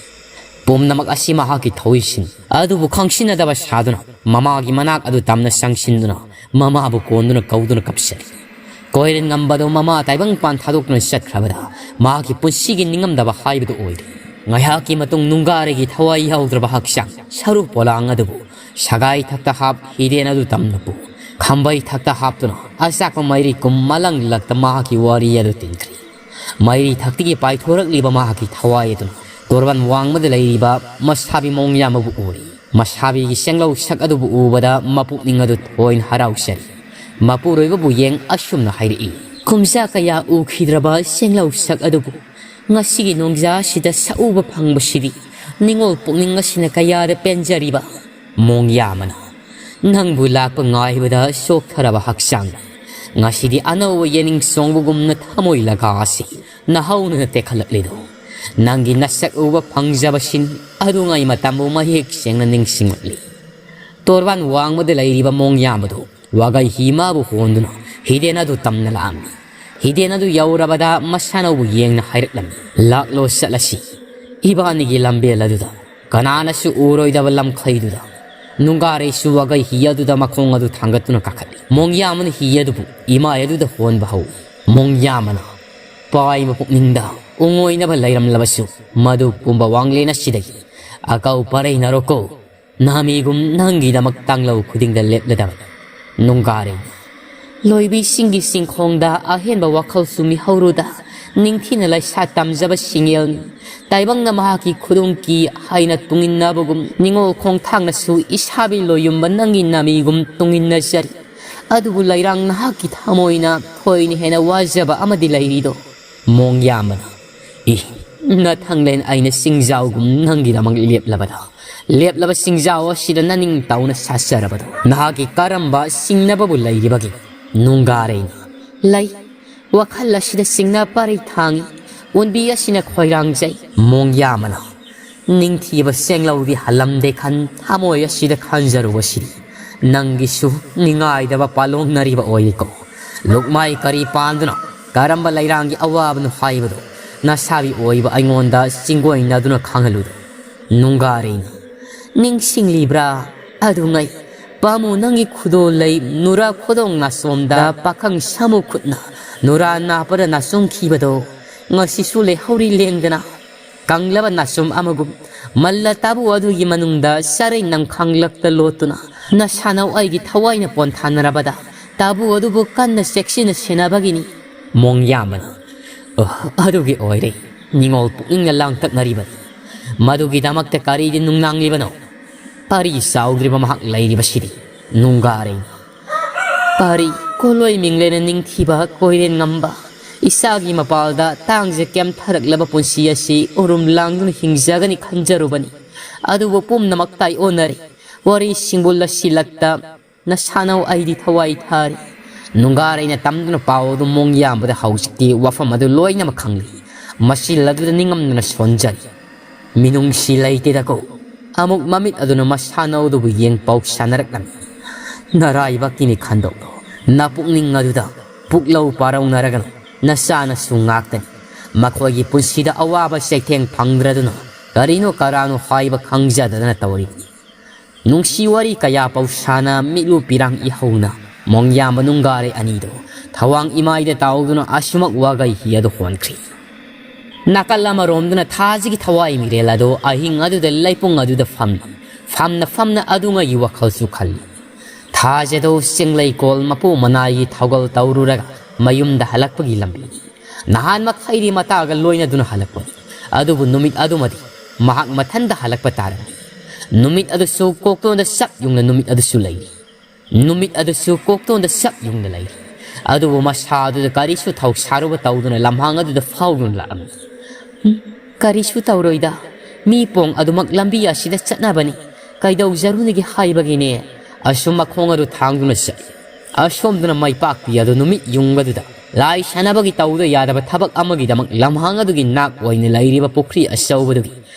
ꯄꯨꯝꯅꯃꯛ ꯑꯁꯤ ꯃꯍꯥꯛꯀꯤ ꯊꯧꯁꯤꯟ ꯑꯗꯨꯕꯨ ꯈꯪꯁꯤꯟꯅꯗꯕ ꯁꯥꯗꯨꯅ ꯃꯃꯥꯒꯤ ꯃꯅꯥꯛ ꯑꯗꯨ ꯇꯝꯅ ꯆꯪꯁꯤꯟꯗꯨꯅ ꯃꯃꯥꯕꯨ ꯀꯣꯟꯗꯨꯅ ꯀꯧꯗꯨꯅ ꯀꯞꯆꯔꯤ꯫ ꯀꯣꯏꯔꯦꯟ ꯉꯝꯕꯗꯨ ꯃꯃꯥ ꯇꯥꯏꯕꯪꯄꯥꯟ ꯊꯥꯗꯣꯛꯇꯨꯅ ꯆꯠꯈ꯭ꯔꯕꯗ ꯃꯍꯥꯛꯀꯤ ꯄꯨꯟꯁꯤꯒꯤ ꯅꯤꯡꯉꯝꯗꯕ ꯍꯥꯏꯕꯗꯨ ꯑꯣꯏꯔꯦ꯫ ꯉꯥꯏꯍꯥꯛꯀꯤ ꯃꯇꯨꯡ ꯅꯨꯡꯒꯥꯔꯩꯒꯤ ꯊꯋꯥꯏ ꯌꯥꯎꯗ꯭ꯔꯕ ꯍꯛꯆꯥꯡ ꯁꯔꯨ ꯄꯣꯂꯥꯡ ꯑꯗꯨꯕꯨ ꯁꯒꯥꯏ ꯊꯛꯇ ꯍꯥꯞ ꯍꯤꯗꯦꯟ ꯑꯗꯨ ꯇꯝꯅ ꯄꯨ ꯈꯝꯕꯩ ꯊꯛꯇ ꯍꯥꯞꯇꯨꯅ ꯑꯆꯥꯛꯄ ꯃꯩꯔꯤ ꯀꯨꯝ ꯃꯂꯪꯂꯛꯇ ꯃꯍꯥꯛꯀꯤ ꯋꯥꯔꯤ ꯑꯗꯨ ꯇꯤꯟꯈ꯭ꯔꯤ꯫ ꯃꯩꯔꯤ ꯊꯛꯇꯒꯤ ꯄꯥꯏꯊꯣꯔꯛꯂꯤꯕ ꯃꯍꯥꯛꯀꯤ ꯊꯋꯥꯏ ꯑꯗꯨꯅ ꯇꯣꯔꯕꯥꯟ ꯋꯥꯡꯃꯗ ꯂꯩꯔꯤꯕ ꯃꯁꯥꯕꯤ ꯃꯑꯣꯡ ꯌꯥꯝꯕꯕꯨ ꯎꯔꯤ꯫ ꯃꯁꯥꯕꯤꯒꯤ ꯆꯦꯡꯂꯧ ꯁꯛ ꯑꯗꯨꯕꯨ ꯎꯕꯗ ꯃꯄꯨꯛꯅꯤꯡ ꯑꯗꯨ ꯊꯣꯏꯅ ꯍꯔꯥꯎꯖꯔꯤ꯫ ꯃꯄꯨꯔꯣꯏꯕꯕꯨ ꯌꯦꯡ ꯑꯁꯨꯝꯅ ꯍꯥꯏꯔꯛꯏ꯫ "ꯀꯨꯝꯖꯥ ꯀꯌꯥ ꯎꯈꯤꯗ꯭ꯔꯕ ꯆꯦꯡꯂꯧ ꯁꯛ ꯑꯗꯨꯕꯨ ꯉꯁꯤꯒꯤ ꯅꯣꯡꯖꯥ ꯑꯁꯤꯗ ꯁꯛꯎꯕ ꯐꯪꯕꯁꯤꯗꯤ ꯅꯤꯡꯉꯣꯜ ꯄꯨꯛꯅꯤꯡ ꯑꯁꯤꯅ ꯀꯌꯥꯗ ꯄꯦꯟꯖꯔꯤꯕ"꯫ ꯃꯣꯡꯌꯥꯃꯅ, "ꯅꯪꯕꯨ ꯂꯥꯛꯄ ꯉꯥꯏꯕꯗ ꯆꯣꯛꯊꯔꯕ ꯍꯛꯆꯥꯡ, ꯉꯁꯤꯗꯤ ꯑꯅꯧꯕ ꯌꯦꯅꯤꯡ ꯆꯣꯡꯕꯒꯨꯝꯅ ꯊꯃꯣꯏ ꯂꯒꯥ ꯑꯁꯤ ꯅꯍꯧꯅꯅ ꯇꯦꯛꯈꯠꯂꯛꯂꯤꯗꯣ, ꯅꯪꯒꯤ ꯅꯁꯛ ꯎꯕ ꯐꯪꯖꯕꯁꯤꯅꯤ꯫ ꯑꯗꯨꯉꯩ ꯃꯇꯝꯕꯨ ꯃꯌꯦꯛ ꯁꯦꯡꯅ ꯅꯤꯡꯁꯤꯡꯂꯛꯂꯤ"꯫ ꯇꯣꯔꯕꯥꯟ ꯋꯥꯡꯃꯗ ꯂꯩꯔꯤꯕ ꯃꯣꯡꯌꯥꯝꯕꯗꯨ ꯋꯥꯒꯩ ꯍꯤ ꯃꯥꯕꯨ ꯍꯣꯟꯗꯨꯅ ꯍꯤꯗꯦꯟ ꯑꯗꯨ ꯇꯝꯅ ꯂꯥꯛꯑꯝꯃꯤ꯫ ꯍꯤꯗꯦꯟ ꯑꯗꯨ ꯌꯧꯔꯕꯗ ꯃꯁꯥꯅꯧꯕꯨ ꯌꯦꯡꯅ ꯍꯥꯏꯔꯛꯂꯝꯃꯤ, "ꯂꯥꯛꯂꯣ ꯆꯠꯂꯁꯤ꯫ ꯏꯕꯥꯅꯤꯒꯤ ꯂꯝꯕꯦꯜ ꯑꯗꯨꯗ ꯀꯅꯥꯅꯁꯨ ꯎꯔꯣꯏꯗꯕ ꯂꯝꯈꯩꯗꯨꯗ"꯫ ꯅꯨꯡꯒꯥꯔꯩꯁꯨ ꯋꯥꯒꯩ ꯍꯤ ꯑꯗꯨꯗ ꯃꯈꯣꯡ ꯑꯗꯨ ꯊꯥꯡꯒꯠꯇꯨꯅ ꯀꯥꯈꯠꯂꯤ꯫ ꯃꯣꯡꯌꯥꯃꯅ ꯍꯤ ꯑꯗꯨꯕꯨ ꯏꯃꯥꯏ ꯑꯗꯨꯗ ꯍꯣꯟꯕ ꯍꯧꯏ꯫ ꯃꯣꯡꯌꯥꯃꯅ ꯄꯥꯏꯕ ꯄꯨꯛꯅꯤꯡꯗ ꯎꯉꯣꯏꯅꯕ ꯂꯩꯔꯝꯂꯕꯁꯨ, ꯃꯗꯨ ꯄꯨꯝꯕ ꯋꯥꯡꯂꯦꯟ ꯑꯁꯤꯗꯒꯤ ꯑꯀꯧ ꯄꯔꯩ ꯅꯔꯣꯀꯣ ꯅꯥꯃꯤꯒꯨꯝ ꯅꯪꯒꯤꯗꯃꯛ ꯇꯥꯡꯂꯧ ꯈꯨꯗꯤꯡꯗ ꯂꯦꯞꯂꯗꯕꯅꯤ꯫ ꯅꯨꯡꯒꯥꯔꯩ ꯂꯣꯏꯕꯤꯁꯤꯡꯒꯤ ꯁꯤꯡꯈꯣꯡꯗ ꯑꯍꯦꯟꯕ ꯋꯥꯈꯜꯁꯨ ꯃꯤꯍꯧꯔꯨꯗ ꯅꯤꯡꯊꯤꯅ ꯂꯩꯁꯥ ꯇꯝꯖꯕ ꯁꯤꯡꯉꯦꯜꯅꯤ꯫ ꯇꯥꯏꯕꯪꯅ ꯃꯍꯥꯛꯀꯤ ꯈꯨꯗꯣꯡꯀꯤ ꯍꯥꯏꯅ ꯇꯨꯡꯏꯟꯅꯕꯒꯨꯝ ꯅꯤꯉꯣꯜ ꯈꯣꯡꯊꯥꯡꯅꯁꯨ ꯏꯁꯥꯕꯤ ꯂꯣꯏꯌꯨꯝꯕ ꯅꯪꯒꯤ ꯅꯥꯃꯤꯒꯨꯝ ꯇꯨꯡꯏꯟꯅꯖꯔꯤ꯫ ꯑꯗꯨꯕꯨ ꯂꯩꯔꯥꯡ ꯅꯍꯥꯛꯀꯤ ꯊꯃꯣꯏꯅ ꯊꯣꯏꯅ ꯍꯦꯟꯅ ꯋꯥꯖꯕ ꯑꯃꯗꯤ ꯂꯩꯔꯤꯗꯣ꯫ ꯃꯣꯡ ꯌꯥꯝꯕꯅ, ꯏ, ꯅꯊꯪꯂꯦꯟ ꯑꯩꯅ ꯆꯤꯡꯖꯥꯎꯒꯨꯝ ꯅꯪꯒꯤꯗꯃꯛ ꯂꯦꯞꯂꯕꯗꯣ꯫ ꯂꯦꯞꯂꯕ ꯆꯤꯡꯖꯥꯎ ꯑꯁꯤꯗ ꯅꯅꯤꯡ ꯇꯧꯅ ꯁꯥꯠꯆꯔꯕꯗꯣ꯫ ꯅꯍꯥꯛꯀꯤ ꯀꯔꯝꯕ ꯁꯤꯡꯅꯕꯕꯨ ꯂꯩꯔꯤꯕꯒꯦ? ꯅꯨꯡꯒꯥꯔꯩꯅ, ꯂꯩ꯫ ꯋꯥꯈꯜ ꯑꯁꯤꯗ ꯆꯤꯡꯅ ꯄꯔꯩ ꯊꯥꯡꯏ꯫ ꯎꯟꯕꯤ ꯑꯁꯤꯅ ꯈꯣꯏꯔꯥꯡꯖꯩ꯫ ꯃꯣꯡ ꯌꯥꯝꯕꯅ, ꯅꯤꯡꯊꯤꯕ ꯁꯦꯡꯂꯧꯗꯤ ꯍꯜꯂꯝꯗꯦ ꯈꯟ ꯊꯃꯣꯏ ꯑꯁꯤꯗ ꯈꯟꯖꯔꯨꯕꯁꯤꯗꯤ ꯅꯪꯒꯤꯁꯨ ꯅꯤꯡꯉꯥꯏꯗꯕ ꯄꯥꯂꯣꯡꯅꯔꯤꯕ ꯑꯣꯏꯌꯦꯀꯣ꯫ ꯂꯨꯛꯃꯥꯏ ꯀꯔꯤ ꯄꯥꯟꯗꯨꯅ ꯀꯔꯝꯕ ꯂꯩꯔꯥꯡꯒꯤ ꯑꯋꯥꯕꯅꯣ ꯍꯥꯏꯕꯗꯨ ꯅꯁꯥꯕꯤ ꯑꯣꯏꯕ ꯑꯩꯉꯣꯟꯗ ꯆꯤꯡꯒꯣꯏꯅꯗꯨꯅ ꯈꯪꯍꯜꯂꯨꯗ꯫ ꯅꯨꯡꯒꯥꯔꯩꯅ, ꯅꯤꯡꯁꯤꯡꯂꯤꯕ꯭ꯔꯥ? ꯑꯗꯨꯉꯩ ꯄꯥꯃꯨ ꯅꯪꯒꯤ ꯈꯨꯗꯣꯜ ꯂꯩ ꯅꯨꯔꯥ ꯈꯨꯗꯣꯡ ꯅꯥꯆꯣꯝꯗ ꯄꯥꯈꯪ ꯁꯥꯃꯨ ꯈꯨꯠꯅ ꯅꯨꯔꯥ ꯅꯥꯄꯗ ꯅꯥꯆꯣꯝꯈꯤꯕꯗꯣ ꯉꯁꯤꯁꯨ ꯂꯩꯍꯧꯔꯤ ꯂꯦꯡꯗꯅ꯫ ꯀꯪꯂꯕ ꯅꯥꯆꯣꯝ ꯑꯃꯒꯨꯝ ꯃꯜꯂ ꯇꯥꯕꯨ ꯑꯗꯨꯒꯤ ꯃꯅꯨꯡꯗ ꯆꯔꯩ ꯅꯝꯈꯥꯡꯂꯛꯇ ꯂꯣꯠꯇꯨꯅ ꯅꯁꯥꯅꯧ ꯑꯩꯒꯤ ꯊꯋꯥꯏꯅ ꯄꯣꯟꯊꯥꯅꯔꯕꯗ ꯇꯥꯕꯨ ꯑꯗꯨꯕꯨ ꯀꯟꯅ ꯆꯦꯛꯁꯤꯟꯅ ꯁꯦꯟꯅꯕꯒꯤꯅꯤ꯫ ꯃꯣꯡꯌꯥꯝꯕꯅ, ꯑꯣ, ꯑꯗꯨꯒꯤ ꯑꯣꯏꯔꯦ ꯅꯤꯉꯣꯜ ꯄꯨꯛꯅꯤꯡꯅ ꯂꯥꯡꯇꯛꯅꯔꯤꯕꯅꯤ꯫ ꯃꯗꯨꯒꯤꯗꯃꯛꯇ ꯀꯔꯤꯒꯤ ꯅꯨꯡꯅꯥꯡꯂꯤꯕꯅꯣ? ꯄꯥꯔꯤ ꯆꯥꯎꯗ꯭ꯔꯤꯕ ꯃꯍꯥꯛ ꯂꯩꯔꯤꯕꯁꯤꯗꯤ꯫ ꯅꯨꯡꯒꯥꯔꯩ, ꯄꯥꯔꯤ ꯀꯣꯂꯣꯏ ꯃꯤꯡꯂꯦꯅ ꯅꯤꯡꯊꯤꯕ ꯀꯣꯏꯔꯦꯟ ꯉꯝꯕ ꯏꯁꯥꯒꯤ ꯃꯄꯥꯜꯗ ꯇꯥꯡꯖ ꯀꯦꯝꯊꯔꯛꯂꯕ ꯄꯨꯟꯁꯤ ꯑꯁꯤ ꯎꯔꯨꯝ ꯂꯥꯡꯗꯨꯅ ꯍꯤꯡꯖꯒꯅꯤ ꯈꯟꯖꯔꯨꯕꯅꯤ꯫ ꯑꯗꯨꯕꯨ ꯄꯨꯝꯅꯃꯛ ꯇꯥꯏ ꯑꯣꯟꯅꯔꯦ꯫ ꯋꯥꯔꯤꯁꯤꯡꯕꯨ ꯂꯣꯏꯁꯤꯜꯂꯛꯇ ꯅꯁꯥꯅꯧ ꯑꯩꯗꯤ ꯊꯋꯥꯏ ꯊꯥꯔꯤ꯫ ꯅꯨꯡꯒꯥꯔꯩꯅ ꯇꯝꯗꯨꯅ ꯄꯥꯎ ꯑꯗꯨ ꯃꯣꯡ ꯌꯥꯝꯕꯗ ꯍꯧꯖꯤꯛꯇꯤ ꯋꯥꯐꯝ ꯑꯗꯨ ꯂꯣꯏꯅꯃꯛ ꯈꯪꯂꯤ꯫ ꯃꯁꯤꯜ ꯑꯗꯨꯗ ꯅꯤꯡꯉꯝꯗꯅ ꯁꯣꯟꯖꯔꯤ꯫ ꯃꯤꯅꯨꯡꯁꯤ ꯂꯩꯇꯦꯗꯀꯣ꯫ ꯑꯃꯨꯛ ꯃꯃꯤꯠ ꯑꯗꯨꯅ ꯃꯁꯥꯅꯧꯗꯨꯕꯨ ꯌꯦꯡ ꯄꯥꯎ ꯁꯥꯟꯅꯔꯛꯂꯝꯃꯤ꯫ ꯅꯔꯥꯏꯕꯛꯀꯤꯅꯤ ꯈꯟꯗꯣꯛꯂꯣ꯫ ꯅꯄꯨꯛꯅꯤꯡ ꯑꯗꯨꯗ ꯄꯨꯛꯂꯧ ꯄꯥꯔꯧꯅꯔꯒꯅꯨ꯫ ꯅꯆꯥꯅꯁꯨ ꯉꯥꯛꯇꯅꯤ꯫ ꯃꯈꯣꯏꯒꯤ ꯄꯨꯟꯁꯤꯗ ꯑꯋꯥꯕ ꯆꯩꯊꯦꯡ ꯐꯪꯗ꯭ꯔꯗꯨꯅ ꯀꯔꯤꯅꯣ ꯀꯔꯥꯅꯣ ꯍꯥꯏꯕ ꯈꯪꯖꯗꯗꯅ ꯇꯧꯔꯤꯕꯅꯤ꯫ ꯅꯨꯡꯁꯤ ꯋꯥꯔꯤ ꯀꯌꯥ ꯄꯥꯎꯁꯥꯅ ꯃꯤꯠꯂꯨ ꯄꯤꯔꯥꯡ ꯏꯍꯧꯅ ꯃꯣꯡꯌꯥꯝꯕ ꯅꯨꯡꯒꯥꯔꯩ ꯑꯅꯤꯗꯨ ꯊꯋꯥꯡ ꯏꯃꯥꯏꯗ ꯇꯥꯎꯗꯨꯅ ꯑꯁꯨꯃꯛ ꯋꯥꯒꯩ ꯍꯤ ꯑꯗꯨ ꯍꯣꯟꯈ꯭ꯔꯤ꯫ ꯅꯥꯀꯜ ꯑꯃꯔꯣꯝꯗꯅ ꯊꯥꯖꯒꯤ ꯊꯋꯥꯏ ꯃꯤꯔꯦꯜ ꯑꯗꯨ ꯑꯍꯤꯡ ꯑꯗꯨꯗ ꯂꯩꯄꯨꯡ ꯑꯗꯨꯗ ꯐꯝꯂꯤ꯫ ꯐꯝꯅ ꯐꯝꯅ ꯑꯗꯨꯉꯩꯒꯤ ꯋꯥꯈꯜꯁꯨ ꯈꯜꯂꯤ꯫ ꯊꯥꯖꯗꯣ ꯆꯤꯡꯂꯩꯀꯣꯜ ꯃꯄꯨ ꯃꯅꯥꯏꯒꯤ ꯊꯧꯒꯜ ꯇꯧꯔꯨꯔꯒ ꯃꯌꯨꯝꯗ ꯍꯜꯂꯛꯄꯒꯤ ꯂꯝꯕꯤꯅꯤ꯫ ꯅꯍꯥꯟꯃꯛ ꯈꯩꯔꯤ ꯃꯇꯥꯒ ꯂꯣꯏꯅꯗꯨꯅ ꯍꯜꯂꯛꯄꯅꯤ꯫ ꯑꯗꯨꯕꯨ ꯅꯨꯃꯤꯠ ꯑꯗꯨꯃꯗꯤ ꯃꯍꯥꯛ ꯃꯊꯟꯗ ꯍꯜꯂꯛꯄ ꯇꯥꯔꯝꯃꯤ꯫ ꯅꯨꯃꯤꯠ ꯑꯗꯨꯁꯨ ꯀꯣꯛꯇꯣꯟꯗ ꯆꯞ ꯌꯨꯡꯅ ꯅꯨꯃꯤꯠ ꯑꯗꯨꯁꯨ ꯂꯩꯔꯤ꯫ ꯅꯨꯃꯤꯠ ꯑꯗꯨꯁꯨ ꯀꯣꯛꯇꯣꯟꯗ ꯆꯞ ꯌꯨꯡꯅ ꯂꯩꯔꯤ꯫ ꯑꯗꯨꯕꯨ ꯃꯁꯥ ꯑꯗꯨꯗ ꯀꯔꯤꯁꯨ ꯊꯧꯁꯥꯔꯨꯕ ꯇꯧꯗꯨꯅ ꯂꯝꯍꯥꯡ ꯑꯗꯨꯗ ꯐꯥꯎꯗꯨꯅ ꯂꯥꯛꯑꯝꯃꯤ꯫ "ꯎꯝ, ꯀꯔꯤꯁꯨ ꯇꯧꯔꯣꯏꯗ꯫ ꯃꯤ ꯄꯣꯡ ꯑꯗꯨꯃꯛ ꯂꯝꯕꯤ ꯑꯁꯤꯗ ꯆꯠꯅꯕꯅꯤ꯫ ꯀꯩꯗꯧꯖꯔꯨꯅꯤꯒꯦ ꯍꯥꯏꯕꯒꯤꯅꯦ?" ꯑꯁꯨꯝ ꯃꯈꯣꯡ ꯑꯗꯨ ꯊꯥꯡꯗꯨꯅ ꯆꯠꯂꯤ꯫ ꯑꯁꯣꯝꯗꯅ ꯃꯩꯄꯥꯛꯄꯤ ꯑꯗꯨ ꯅꯨꯃꯤꯠ ꯌꯨꯡꯕꯗꯨꯗ ꯂꯥꯏ ꯁꯥꯟꯅꯕꯒꯤ ꯇꯧꯗ ꯌꯥꯗꯕ ꯊꯕꯛ ꯑꯃꯒꯤꯗꯃꯛ ꯂꯝꯍꯥꯡ ꯑꯗꯨꯒꯤ ꯅꯥꯛ ꯑꯣꯏꯅ ꯂꯩꯔꯤꯕ ꯄꯨꯈ꯭ꯔꯤ ꯑꯆꯧꯕꯗꯨꯒꯤ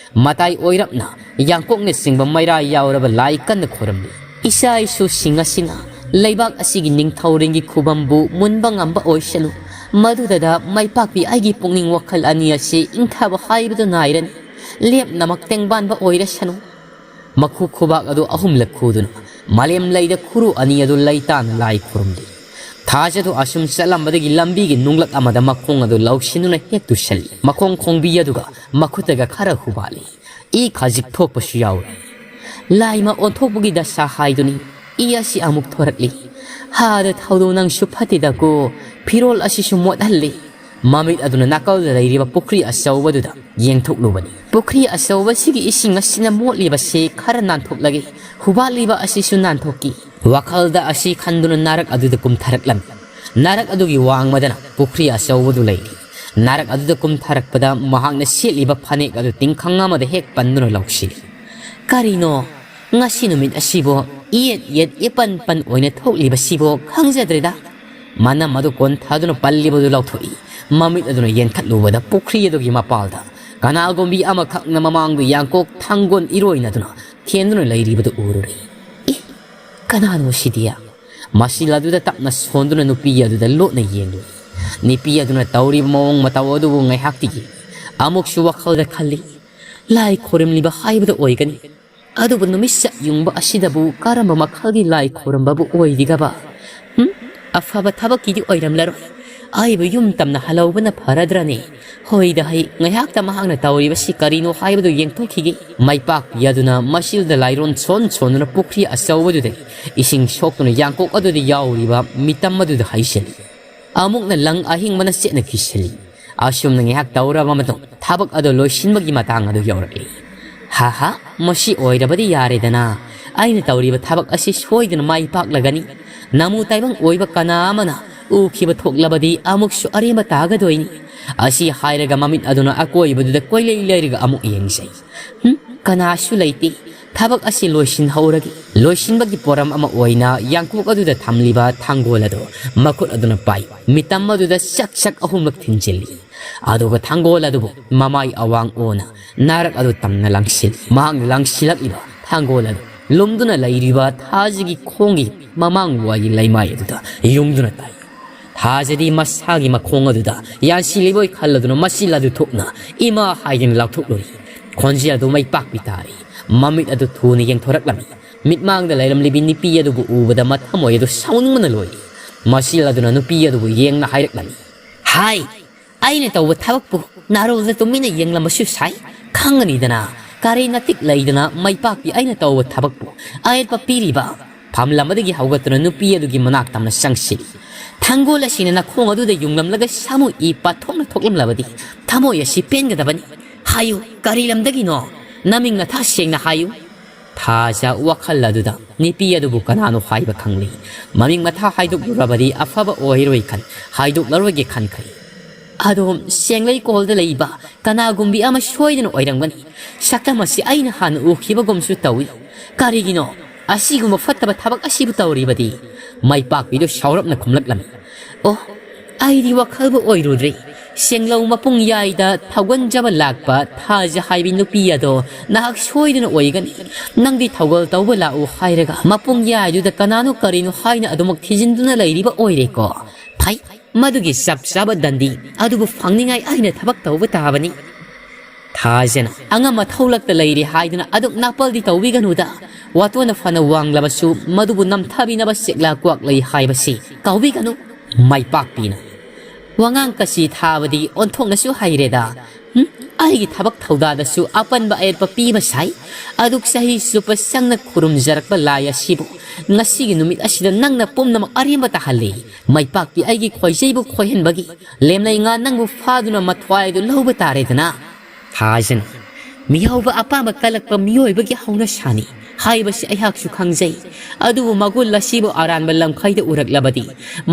ꯃꯇꯥꯏ ꯑꯣꯏꯔꯞꯅ ꯌꯥꯡꯀꯣꯛꯅꯆꯤꯡꯕ ꯃꯩꯔꯥ ꯌꯥꯎꯔꯕ ꯂꯥꯏ ꯀꯟꯅ ꯈꯣꯏꯔꯝꯂꯤ꯫ "ꯏꯆꯥ ꯏꯁꯨꯁꯤꯡ ꯑꯁꯤꯅ ꯂꯩꯕꯥꯛ ꯑꯁꯤꯒꯤ ꯅꯤꯡꯊꯧꯔꯦꯜꯒꯤ ꯈꯨꯕꯝꯕꯨ ꯃꯨꯟꯕ ꯉꯝꯕ ꯑꯣꯏꯁꯅꯨ꯫ ꯃꯗꯨꯗꯗ ꯃꯩꯄꯥꯛꯄꯤ ꯑꯩꯒꯤ ꯄꯨꯛꯅꯤꯡ ꯋꯥꯈꯜ ꯑꯅꯤ ꯑꯁꯤ ꯏꯪꯊꯕ ꯍꯥꯏꯕꯗꯨ ꯅꯥꯏꯔꯅꯤ꯫ ꯂꯦꯞꯅꯃꯛ ꯇꯦꯡꯕꯥꯟꯕ ꯑꯣꯏꯔꯁꯅꯨ꯫" ꯃꯈꯨ ꯈꯨꯕꯥꯛ ꯑꯗꯨ ꯑꯍꯨꯝꯂꯛ ꯈꯨꯗꯨꯅ ꯃꯥꯂꯦꯝ ꯂꯩꯗ ꯈꯨꯔꯨ ꯑꯅꯤ ꯑꯗꯨ ꯂꯩꯇꯥꯅ ꯂꯥꯏ ꯈꯨꯔꯨꯝꯂꯤ꯫ ꯊꯥꯖꯗꯨ ꯑꯁꯨꯝ ꯆꯠꯂꯝꯕꯗꯒꯤ ꯂꯝꯕꯤꯒꯤ ꯅꯨꯡꯂꯛ ꯑꯃꯗ ꯃꯈꯣꯡ ꯑꯗꯨ ꯂꯧꯁꯤꯟꯗꯨꯅ ꯍꯦꯛ ꯇꯨꯁꯜꯂꯤ꯫ ꯃꯈꯣꯡ ꯈꯣꯡꯕꯤ ꯑꯗꯨꯒ ꯃꯈꯨꯠꯇꯒ ꯈꯔ ꯍꯨꯕꯥꯠꯂꯤ꯫ ꯏ ꯈꯖꯤꯛ ꯊꯣꯛꯄꯁꯨ ꯌꯥꯎꯔꯤ꯫ ꯂꯥꯏꯃ ꯑꯣꯟꯊꯣꯛꯄꯒꯤ ꯗꯁꯥ ꯍꯥꯏꯗꯨꯅꯤ꯫ ꯏ ꯑꯁꯤ ꯑꯃꯨꯛ ꯊꯣꯔꯛꯂꯤ꯫ "ꯍꯥꯗ ꯊꯧꯗꯣ, ꯅꯪꯁꯨ ꯐꯠꯇꯦꯗꯀꯣ꯫ ꯐꯤꯔꯣꯜ ꯑꯁꯤꯁꯨ ꯃꯣꯠꯍꯜꯂꯤ꯫" ꯃꯃꯤꯠ ꯑꯗꯨꯅ ꯅꯥꯀꯜꯗ ꯂꯩꯔꯤꯕ ꯄꯨꯈ꯭ꯔꯤ ꯑꯆꯧꯕꯗꯨꯗ ꯌꯦꯡꯊꯣꯛꯂꯨꯕꯅꯤ꯫ "ꯄꯨꯈ꯭ꯔꯤ ꯑꯆꯧꯕꯁꯤꯒꯤ ꯏꯁꯤꯡ ꯑꯁꯤꯅ ꯃꯣꯠꯂꯤꯕꯁꯤ ꯈꯔ ꯅꯥꯟꯊꯣꯛꯂꯒꯦ, ꯍꯨꯕꯥꯠꯂꯤꯕ ꯑꯁꯤꯁꯨ ꯅꯥꯟꯊꯣꯛꯀꯦ꯫" ꯋꯥꯈꯜꯗ ꯑꯁꯤ ꯈꯟꯗꯨꯅ ꯅꯥꯔꯛ ꯑꯗꯨꯗ ꯀꯨꯝꯊꯔꯛꯂꯝꯃꯤ꯫ ꯅꯥꯔꯛ ꯑꯗꯨꯒꯤ ꯋꯥꯡꯃꯗꯅ ꯄꯨꯈ꯭ꯔꯤ ꯑꯆꯧꯕꯗꯨ ꯂꯩꯔꯤ꯫ ꯅꯥꯔꯛ ꯑꯗꯨꯗ ꯀꯨꯝꯊꯔꯛꯄꯗ ꯃꯍꯥꯛꯅ ꯁꯦꯠꯂꯤꯕ ꯐꯅꯦꯛ ꯑꯗꯨ ꯇꯤꯡꯈꯪ ꯑꯃꯗ ꯍꯦꯛ ꯄꯟꯗꯨꯅ ꯂꯧꯁꯤꯜꯂꯤ꯫ "ꯀꯔꯤꯅꯣ, ꯉꯁꯤ ꯅꯨꯃꯤꯠ ꯑꯁꯤꯕꯨ ꯏꯌꯦꯠ ꯌꯦꯠ ꯏꯄꯟ ꯄꯟ ꯑꯣꯏꯅ ꯊꯣꯛꯂꯤꯕꯁꯤꯕꯨ ꯈꯪꯖꯗ꯭ꯔꯦꯗ꯫" ꯃꯅꯝ ꯑꯗꯨ ꯀꯣꯟꯊꯗꯨꯅ ꯄꯜꯂꯤꯕꯗꯨ ꯂꯧꯊꯣꯛꯏ꯫ ꯃꯃꯤꯠ ꯑꯗꯨꯅ ꯌꯦꯡꯈꯠꯂꯨꯕꯗ ꯄꯨꯈ꯭ꯔꯤ ꯑꯗꯨꯒꯤ ꯃꯄꯥꯜꯗ ꯀꯅꯥꯒꯨꯝꯕꯤ ꯑꯃꯈꯛꯅ ꯃꯃꯥꯡꯗ ꯌꯥꯡꯀꯣꯛ ꯊꯥꯡꯒꯣꯟ ꯏꯔꯣꯏꯅꯗꯨꯅ ꯊꯦꯟꯗꯨꯅ ꯂꯩꯔꯤꯕꯗꯨ ꯎꯔꯨꯔꯦ꯫ "ꯑꯦ, ꯀꯅꯥꯅꯣ ꯁꯤꯗꯤ?" ꯃꯁꯤꯜ ꯑꯗꯨꯗ ꯇꯞꯅ ꯁꯣꯟꯗꯨꯅ ꯅꯨꯄꯤ ꯑꯗꯨꯗ ꯂꯣꯠꯅ ꯌꯦꯡꯂꯨꯏ꯫ ꯅꯨꯄꯤ ꯑꯗꯨꯅ ꯇꯧꯔꯤꯕ ꯃꯑꯣꯡ ꯃꯇꯧ ꯑꯗꯨꯕꯨ ꯉꯥꯏꯍꯥꯛꯇꯤ ꯌꯦꯡꯂꯤ꯫ ꯑꯃꯨꯛꯁꯨ ꯋꯥꯈꯜꯗ ꯈꯜꯂꯤ, "ꯂꯥꯏ ꯈꯣꯏꯔꯝꯂꯤꯕ ꯍꯥꯏꯕꯗ ꯑꯣꯏꯒꯅꯤ꯫ ꯑꯗꯨꯕꯨ ꯅꯨꯃꯤꯠ ꯆꯞ ꯌꯨꯡꯕ ꯑꯁꯤꯗꯕꯨ ꯀꯔꯝꯕ ꯃꯈꯜꯒꯤ ꯂꯥꯏ ꯈꯣꯏꯔꯝꯕꯕꯨ ꯑꯣꯏꯔꯤꯒꯕ? ꯍꯨꯝ? ꯑꯐꯕ ꯊꯕꯛꯀꯤꯗꯤ ꯑꯣꯏꯔꯝꯂꯔꯣꯏ꯫ ꯑꯩꯕꯨ ꯌꯨꯝ ꯇꯝꯅ ꯍꯜꯍꯧꯕꯅ ꯐꯔꯗ꯭ꯔꯅꯦ? ꯍꯣꯏꯗ ꯍꯩ, ꯉꯥꯏꯍꯥꯛꯇ ꯃꯍꯥꯛꯅ ꯇꯧꯔꯤꯕꯁꯤ ꯀꯔꯤꯅꯣ ꯍꯥꯏꯕꯗꯨ ꯌꯦꯡꯊꯣꯛꯈꯤꯒꯦ꯫ ꯃꯩꯄꯥꯛꯄꯤ ꯑꯗꯨꯅ ꯃꯁꯤꯜꯗ ꯂꯥꯏꯔꯣꯟ ꯁꯣꯟ ꯁꯣꯟꯗꯨꯅ ꯄꯨꯈ꯭ꯔꯤ ꯑꯆꯧꯕꯗꯨꯗꯒꯤ ꯏꯁꯤꯡ ꯁꯣꯛꯇꯨꯅ ꯌꯥꯡꯀꯣꯛ ꯑꯗꯨꯗ ꯌꯥꯎꯔꯤꯕ ꯃꯤꯇꯝ ꯑꯗꯨꯗ ꯍꯩꯁꯤꯜꯂꯤ꯫ ꯑꯃꯨꯛꯅ ꯂꯪ ꯑꯍꯤꯡꯕꯅ ꯆꯦꯠꯅ ꯀꯤꯁꯤꯜꯂꯤ꯫ ꯑꯁꯨꯝꯅ ꯉꯥꯏꯍꯥꯛ ꯇꯧꯔꯕ ꯃꯇꯨꯡ ꯊꯕꯛ ꯑꯗꯨ ꯂꯣꯏꯁꯤꯟꯕꯒꯤ ꯃꯇꯥꯡ ꯑꯗꯨ ꯌꯧꯔꯛꯏ꯫ ꯍꯥ ꯍꯥ, ꯃꯁꯤ ꯑꯣꯏꯔꯕꯗꯤ ꯌꯥꯔꯦꯗꯅ꯫ ꯑꯩꯅ ꯇꯧꯔꯤꯕ ꯊꯕꯛ ꯑꯁꯤ ꯁꯣꯏꯗꯅ ꯃꯥꯏ ꯄꯥꯛꯂꯒꯅꯤ꯫ ꯅꯃꯨ ꯇꯥꯏꯕꯪ ꯑꯣꯏꯕ ꯀꯅꯥ ꯑꯃꯅ ꯎꯈꯤꯕ ꯊꯣꯛꯂꯕꯗꯤ ꯑꯃꯨꯛꯁꯨ ꯑꯔꯦꯝꯕ ꯇꯥꯒꯗꯣꯏꯅꯤ꯫ ꯑꯁꯤ ꯍꯥꯏꯔꯒ ꯃꯃꯤꯠ ꯑꯗꯨꯅ ꯑꯀꯣꯏꯕꯗꯨꯗ ꯀꯣꯏꯂꯩ ꯂꯩꯔꯒ ꯑꯃꯨꯛ ꯌꯦꯡꯖꯩ꯫ ꯍꯨꯝ, ꯀꯅꯥꯁꯨ ꯂꯩꯇꯦ꯫ ꯊꯕꯛ ꯑꯁꯤ ꯂꯣꯏꯁꯤꯟꯍꯧꯔꯒꯦ꯫ ꯂꯣꯏꯁꯤꯟꯕꯒꯤ ꯄꯣꯔꯝ ꯑꯃ ꯑꯣꯏꯅ ꯌꯥꯡꯀꯣꯛ ꯑꯗꯨꯗ ꯊꯝꯂꯤꯕ ꯊꯥꯡꯒꯣꯜ ꯑꯗꯨ ꯃꯈꯨꯠ ꯑꯗꯨꯅ ꯄꯥꯏ꯫ ꯃꯤꯇꯝ ꯑꯗꯨꯗ ꯆꯛ ꯆꯛ ꯑꯍꯨꯝꯂꯛ ꯊꯤꯟꯖꯤꯜꯂꯤ꯫ ꯑꯗꯨꯒ ꯊꯥꯡꯒꯣꯜ ꯑꯗꯨꯕꯨ ꯃꯃꯥꯏ ꯑꯋꯥꯡ ꯑꯣꯟꯅ ꯅꯥꯔꯛ ꯑꯗꯨ ꯇꯝꯅ ꯂꯪꯁꯤꯜꯂꯤ꯫ ꯃꯍꯥꯛꯅ ꯂꯪꯁꯤꯜꯂꯛꯂꯤꯕ ꯊꯥꯡꯒꯣꯜ ꯑꯗꯨ ꯂꯨꯝꯗꯨꯅ ꯂꯩꯔꯤꯕ ꯊꯥꯖꯒꯤ ꯈꯣꯡꯒꯤ ꯃꯃꯥꯡ ꯋꯥꯏꯒꯤ ꯂꯩꯃꯥꯏ ꯑꯗꯨꯗ ꯌꯨꯡꯗꯨꯅ ꯇꯥꯏ꯫ ꯊꯥꯖꯗꯤ ꯃꯁꯥꯒꯤ ꯃꯈꯣꯡ ꯑꯗꯨꯗ ꯌꯥꯟꯁꯤꯜꯂꯤꯕꯣꯏ ꯈꯜꯂꯗꯨꯅ ꯃꯆꯤꯜ ꯑꯗꯨ ꯊꯣꯛꯅ ꯏꯃꯥ ꯍꯥꯏꯗꯨꯅ ꯂꯥꯎꯊꯣꯛꯂꯨꯔꯤ꯫ ꯈꯣꯟꯖꯦꯜ ꯑꯗꯨ ꯃꯩ ꯄꯥꯛꯄꯤ ꯇꯥꯔꯤ꯫ ꯃꯃꯤꯠ ꯑꯗꯨ ꯊꯨꯅ ꯌꯦꯡꯊꯣꯔꯛꯂꯝꯃꯤ꯫ ꯃꯤꯠꯃꯥꯡꯗ ꯂꯩꯔꯝꯂꯤꯕꯤ ꯅꯨꯄꯤ ꯑꯗꯨꯕꯨ ꯎꯕꯗ ꯃꯊꯃꯣꯏ ꯑꯗꯨ ꯁꯥꯎꯅꯤꯡꯕꯅ ꯂꯣꯏꯔꯤ꯫ ꯃꯆꯤꯜ ꯑꯗꯨꯅ ꯅꯨꯄꯤ ꯑꯗꯨꯕꯨ ꯌꯦꯡꯅ ꯍꯥꯏꯔꯛꯂꯝꯃꯤ꯫ ꯍꯥꯏ, ꯑꯩꯅ ꯇꯧꯕ ꯊꯕꯛꯄꯨ ꯅꯥꯔꯣꯜꯗ ꯇꯨꯃꯤꯟꯅ ꯌꯦꯡꯂꯝꯕꯁꯨ ꯁꯥꯏ, ꯈꯪꯒꯅꯤꯗꯅ꯫ ꯀꯔꯤ ꯅꯇꯤꯛ ꯂꯩꯗꯅ ꯃꯩꯄꯥꯛꯄꯤ ꯑꯩꯅ ꯇꯧꯕ ꯊꯕꯛꯄꯨ ꯑꯌꯦꯠꯄ ꯄꯤꯔꯤꯕ? ꯐꯝꯂꯝꯕꯗꯒꯤ ꯍꯧꯒꯠꯇꯨꯅ ꯅꯨꯄꯤ ꯑꯗꯨꯒꯤ ꯃꯅꯥꯛ ꯇꯝꯅ ꯆꯪꯁꯤꯜꯂꯤ꯫ ꯊꯥꯡꯒꯣꯜ ꯑꯁꯤꯅ ꯅꯈꯣꯡ ꯑꯗꯨꯗ ꯌꯨꯡꯂꯝꯂꯒ ꯁꯥꯃꯨ ꯏ ꯄꯥꯊꯣꯛꯅ ꯊꯣꯛꯂꯝꯂꯕꯗꯤ ꯊꯃꯣꯏ ꯑꯁꯤ ꯄꯦꯟꯒꯗꯕꯅꯤ꯫ ꯍꯥꯏꯌꯨ, ꯀꯔꯤ ꯂꯝꯗꯒꯤꯅꯣ? ꯅꯃꯤꯡ ꯅꯊꯥ ꯁꯦꯡꯅ ꯍꯥꯏꯌꯨ꯫ ꯊꯥꯖ ꯋꯥꯈꯜ ꯑꯗꯨꯗ ꯅꯨꯄꯤ ꯑꯗꯨꯕꯨ ꯀꯅꯥꯅꯣ ꯍꯥꯏꯕ ꯈꯪꯂꯤ꯫ ꯃꯃꯤꯡ ꯃꯊꯥ ꯍꯥꯏꯗꯣꯛꯂꯨꯔꯕꯗꯤ ꯑꯐꯕ ꯑꯣꯏꯔꯣꯏ ꯈꯟ ꯍꯥꯏꯗꯣꯛꯂꯔꯣꯏꯒꯦ ꯈꯟꯈ꯭ꯔꯦ꯫ ꯑꯗꯣ ꯁꯦꯡꯂꯩꯀꯣꯜꯗ ꯂꯩꯕ ꯀꯅꯥꯒꯨꯝꯕꯤ ꯑꯃ ꯁꯣꯏꯗꯅ ꯑꯣꯏꯔꯝꯒꯅꯤ꯫ ꯁꯛꯇꯝ ꯑꯁꯤ ꯑꯩꯅ ꯍꯥꯟꯅ ꯎꯈꯤꯕꯒꯨꯝꯁꯨ ꯇꯧꯏ꯫ ꯀꯔꯤꯒꯤꯅꯣ ꯑꯁꯤꯒꯨꯝꯕ ꯐꯠꯇꯕ ꯊꯕꯛ ꯑꯁꯤꯕꯨ ꯇꯧꯔꯤꯕꯗꯤ? ꯃꯩꯄꯥꯛꯄꯤꯗꯨ ꯁꯥꯎꯔꯞꯅ ꯈꯨꯝꯂꯛꯂꯝꯃꯤ꯫ ꯑꯣ, ꯑꯩꯗꯤ ꯋꯥꯈꯜꯕꯨ ꯑꯣꯏꯔꯨꯗ꯭ꯔꯦ꯫ ꯁꯦꯡꯂꯧ ꯃꯄꯨꯡ ꯌꯥꯏꯗ ꯊꯧꯒꯟꯖꯕ ꯂꯥꯛꯄ ꯊꯥꯖ ꯍꯥꯏꯕꯤ ꯅꯨꯄꯤ ꯑꯗꯣ ꯅꯍꯥꯛ ꯁꯣꯏꯗꯅ ꯑꯣꯏꯒꯅꯤ꯫ ꯅꯪꯗꯤ ꯊꯧꯒꯜ ꯇꯧꯕ ꯂꯥꯛꯎ ꯍꯥꯏꯔꯒ ꯃꯄꯨꯡ ꯌꯥꯏꯗꯨꯗ ꯀꯅꯥꯅꯣ ꯀꯔꯤꯅꯣ ꯍꯥꯏꯅ ꯑꯗꯨꯃꯛ ꯊꯤꯖꯤꯟꯗꯨꯅ ꯂꯩꯔꯤꯕ ꯑꯣꯏꯔꯦꯀꯣ꯫ ꯐꯩ, ꯃꯗꯨꯒꯤ ꯆꯞ ꯆꯥꯕ ꯗꯟꯗꯤ ꯑꯗꯨꯕꯨ ꯐꯪꯅꯤꯡꯉꯥꯏ ꯑꯩꯅ ꯊꯕꯛ ꯇꯧꯕ ꯇꯥꯕꯅꯤ꯫ ꯊꯥꯖꯅ ꯑꯉꯝ ꯑꯊꯧꯂꯛꯇ ꯂꯩꯔꯤ ꯍꯥꯏꯗꯨꯅ ꯑꯗꯨꯛ ꯅꯥꯄꯜꯗꯤ ꯇꯧꯕꯤꯒꯅꯨꯗ꯫ ꯋꯥꯇꯣꯟꯅ ꯐꯅ ꯋꯥꯡꯂꯕꯁꯨ ꯃꯗꯨꯕꯨ ꯅꯝꯊꯕꯤꯅꯕ ꯆꯦꯛꯂꯥ ꯀ꯭ꯋꯥꯛ ꯂꯩ ꯍꯥꯏꯕꯁꯤ ꯀꯥꯎꯕꯤꯒꯅꯨ꯫ ꯃꯥꯏꯄꯥꯛꯄꯤꯅ ꯋꯥꯉꯥꯡ ꯀꯆꯤ ꯊꯥꯕꯗꯤ ꯑꯣꯟꯊꯣꯛꯅꯁꯨ ꯍꯩꯔꯦꯗ꯫ ꯍꯨꯝ? ꯑꯩꯒꯤ ꯊꯕꯛ ꯊꯧꯗꯥꯗꯁꯨ ꯑꯄꯟꯕ ꯑꯌꯦꯠꯄ ꯄꯤꯕ ꯁꯥꯏ꯫ ꯑꯗꯨꯛ ꯆꯍꯤ ꯆꯨꯞꯄ ꯆꯪꯅ ꯈꯨꯔꯨꯝꯖꯔꯛꯄ ꯂꯥꯏ ꯑꯁꯤꯕꯨ ꯉꯁꯤꯒꯤ ꯅꯨꯃꯤꯠ ꯑꯁꯤꯗ ꯅꯪꯅ ꯄꯨꯝꯅꯃꯛ ꯑꯔꯦꯝꯕ ꯇꯥꯍꯜꯂꯤ꯫ ꯃꯩꯄꯥꯛꯄꯤ ꯑꯩꯒꯤ ꯈꯣꯏꯖꯩꯕꯨ ꯈꯣꯏꯍꯟꯕꯒꯤ ꯂꯦꯝꯂꯩ ꯉꯥ ꯅꯪꯕꯨ ꯐꯥꯗꯨꯅ ꯃꯊ꯭ꯋꯥꯏꯗꯨ ꯂꯧꯕ ꯇꯥꯔꯦꯗꯅ꯫ ꯊꯥꯖꯅ ꯃꯤꯍꯧꯕ ꯑꯄꯥꯝꯕ ꯀꯜꯂꯛꯄ ꯃꯤꯑꯣꯏꯕꯒꯤ ꯍꯧꯅꯁꯥꯅꯤ ꯍꯥꯏꯕꯁꯤ ꯑꯩꯍꯥꯛꯁꯨ ꯈꯪꯖꯩ꯫ ꯑꯗꯨꯕꯨ ꯃꯒꯨꯟ ꯑꯁꯤꯕꯨ ꯑꯔꯥꯟꯕ ꯂꯝꯈꯩꯗ ꯎꯔꯛꯂꯕꯗꯤ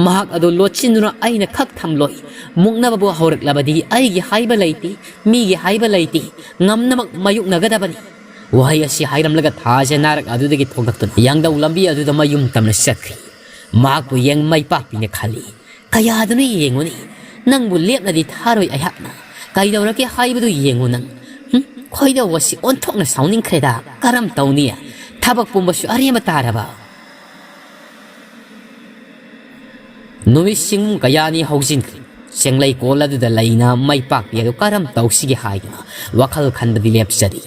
ꯃꯍꯥꯛ ꯑꯗꯨ ꯂꯣꯠꯁꯤꯟꯗꯨꯅ ꯑꯩꯅ ꯈꯛ ꯊꯝꯂꯣꯏ꯫ ꯃꯨꯛꯅꯕꯕꯨ ꯍꯧꯔꯛꯂꯕꯗꯤ ꯑꯩꯒꯤ ꯍꯥꯏꯕ ꯂꯩꯇꯦ, ꯃꯤꯒꯤ ꯍꯥꯏꯕ ꯂꯩꯇꯦ, ꯉꯝꯅꯃꯛ ꯃꯥꯌꯣꯛꯅꯒꯗꯕꯅꯤ꯫ ꯋꯥꯍꯩ ꯑꯁꯤ ꯍꯥꯏꯔꯝꯂꯒ ꯊꯥꯖ ꯅꯥꯔꯛ ꯑꯗꯨꯗꯒꯤ ꯊꯣꯛꯂꯛꯇꯨꯅ ꯌꯥꯡꯗꯧ ꯂꯝꯕꯤ ꯑꯗꯨꯗ ꯃꯌꯨꯝ ꯇꯝꯅ ꯆꯠꯈ꯭ꯔꯤ꯫ ꯃꯍꯥꯛꯄꯨ ꯌꯦꯡ ꯃꯩꯄꯥꯛꯄꯤꯅ ꯈꯜꯂꯤ꯫ ꯀꯌꯥꯗꯨꯅ ꯌꯦꯡꯉꯨꯅꯤ, ꯅꯪꯕꯨ ꯂꯦꯞꯅꯗꯤ ꯊꯥꯔꯣꯏ ꯑꯩꯍꯥꯛꯅ꯫ ꯀꯩꯗꯧꯔꯒꯦ ꯍꯥꯏꯕꯗꯨ ꯌꯦꯡꯉꯨ ꯅꯪ꯫ ꯍꯨꯝ? ꯈꯣꯏꯗꯧ ꯑꯁꯤ ꯑꯣꯟꯊꯣꯛꯅ ꯁꯥꯎꯅꯤꯡꯈ꯭ꯔꯦꯗ꯫ ꯀꯔꯝ ꯇꯧꯅꯤ? ꯊꯕꯛ ꯄꯨꯝꯕꯁꯨ ꯑꯔꯦꯝꯕ ꯇꯥꯔꯕ꯫ ꯅꯨꯃꯤꯠ ꯁꯤꯡ ꯀꯌꯥꯅꯤ ꯍꯧꯖꯤꯟꯈ꯭ꯔꯦ꯫ ꯁꯦꯡꯂꯩꯀꯣꯜ ꯑꯗꯨꯗ ꯂꯩꯅ ꯃꯩꯄꯥꯛꯄꯤ ꯑꯗꯨ ꯀꯔꯝ ꯇꯧꯁꯤꯒꯦ ꯍꯥꯏꯗꯨꯅ ꯋꯥꯈꯜ ꯈꯟꯕꯗꯤ ꯂꯦꯞꯆꯔꯤ꯫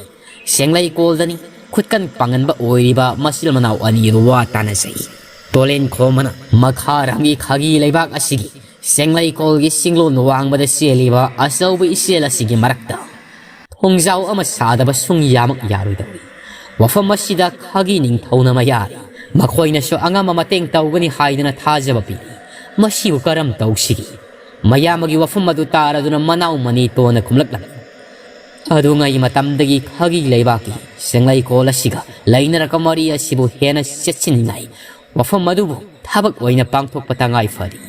ꯁꯦꯡꯂꯩꯀꯣꯜꯗꯅꯤ ꯈꯨꯠꯀꯟ ꯄꯥꯡꯒꯟꯕ ꯑꯣꯏꯔꯤꯕ ꯃꯆꯤꯜ ꯃꯅꯥꯎ ꯑꯅꯤ ꯑꯗꯨ ꯋꯥ ꯇꯥꯅꯖꯩ꯫ ꯇꯣꯂꯦꯟ ꯈꯣꯝꯕꯅ ꯃꯈꯥꯔꯝꯒꯤ ꯈꯥꯒꯤ ꯂꯩꯕꯥꯛ ꯑꯁꯤꯒꯤ ꯁꯦꯡꯂꯩꯀꯣꯜꯒꯤ ꯆꯤꯡꯂꯣꯟ ꯋꯥꯡꯃꯗ ꯆꯦꯜꯂꯤꯕ ꯑꯆꯧꯕ ꯏꯆꯦꯜ ꯑꯁꯤꯒꯤ ꯃꯔꯛꯇ ꯊꯣꯡꯖꯥꯎ ꯑꯃ ꯁꯥꯗꯕ ꯁꯨꯡꯌꯥꯃꯛ ꯌꯥꯔꯣꯏꯗꯧꯔꯤ꯫ ꯋꯥꯐꯝ ꯑꯁꯤꯗ ꯈꯥꯒꯤ ꯅꯤꯡꯊꯧꯅ ꯃꯌꯥꯔꯤ꯫ ꯃꯈꯣꯏꯅꯁꯨ ꯑꯉꯝꯕ ꯃꯇꯦꯡ ꯇꯧꯒꯅꯤ ꯍꯥꯏꯗꯨꯅ ꯊꯥꯖꯕ ꯄꯤꯔꯤ꯫ ꯃꯁꯤꯕꯨ ꯀꯔꯝ ꯇꯧꯁꯤꯒꯦ? ꯃꯌꯥꯝꯕꯒꯤ ꯋꯥꯐꯝ ꯑꯗꯨ ꯇꯥꯔꯗꯨꯅ ꯃꯅꯥꯎ ꯃꯅꯤꯇꯣꯟꯅ ꯈꯨꯝꯂꯛꯂꯝꯃꯤ꯫ ꯑꯗꯨꯉꯩ ꯃꯇꯝꯗꯒꯤ ꯈꯥꯒꯤ ꯂꯩꯕꯥꯛꯀꯤ ꯁꯦꯡꯂꯩꯀꯣꯜ ꯑꯁꯤꯒ ꯂꯩꯅꯔꯛꯄ ꯃꯔꯤ ꯑꯁꯤꯕꯨ ꯍꯦꯟꯅ ꯆꯦꯠꯁꯤꯟꯅꯤꯡꯉꯥꯏ ꯋꯥꯐꯝ ꯑꯗꯨꯕꯨ ꯊꯕꯛ ꯑꯣꯏꯅ ꯄꯥꯡꯊꯣꯛꯄ ꯇꯉꯥꯏ ꯐꯔꯤ꯫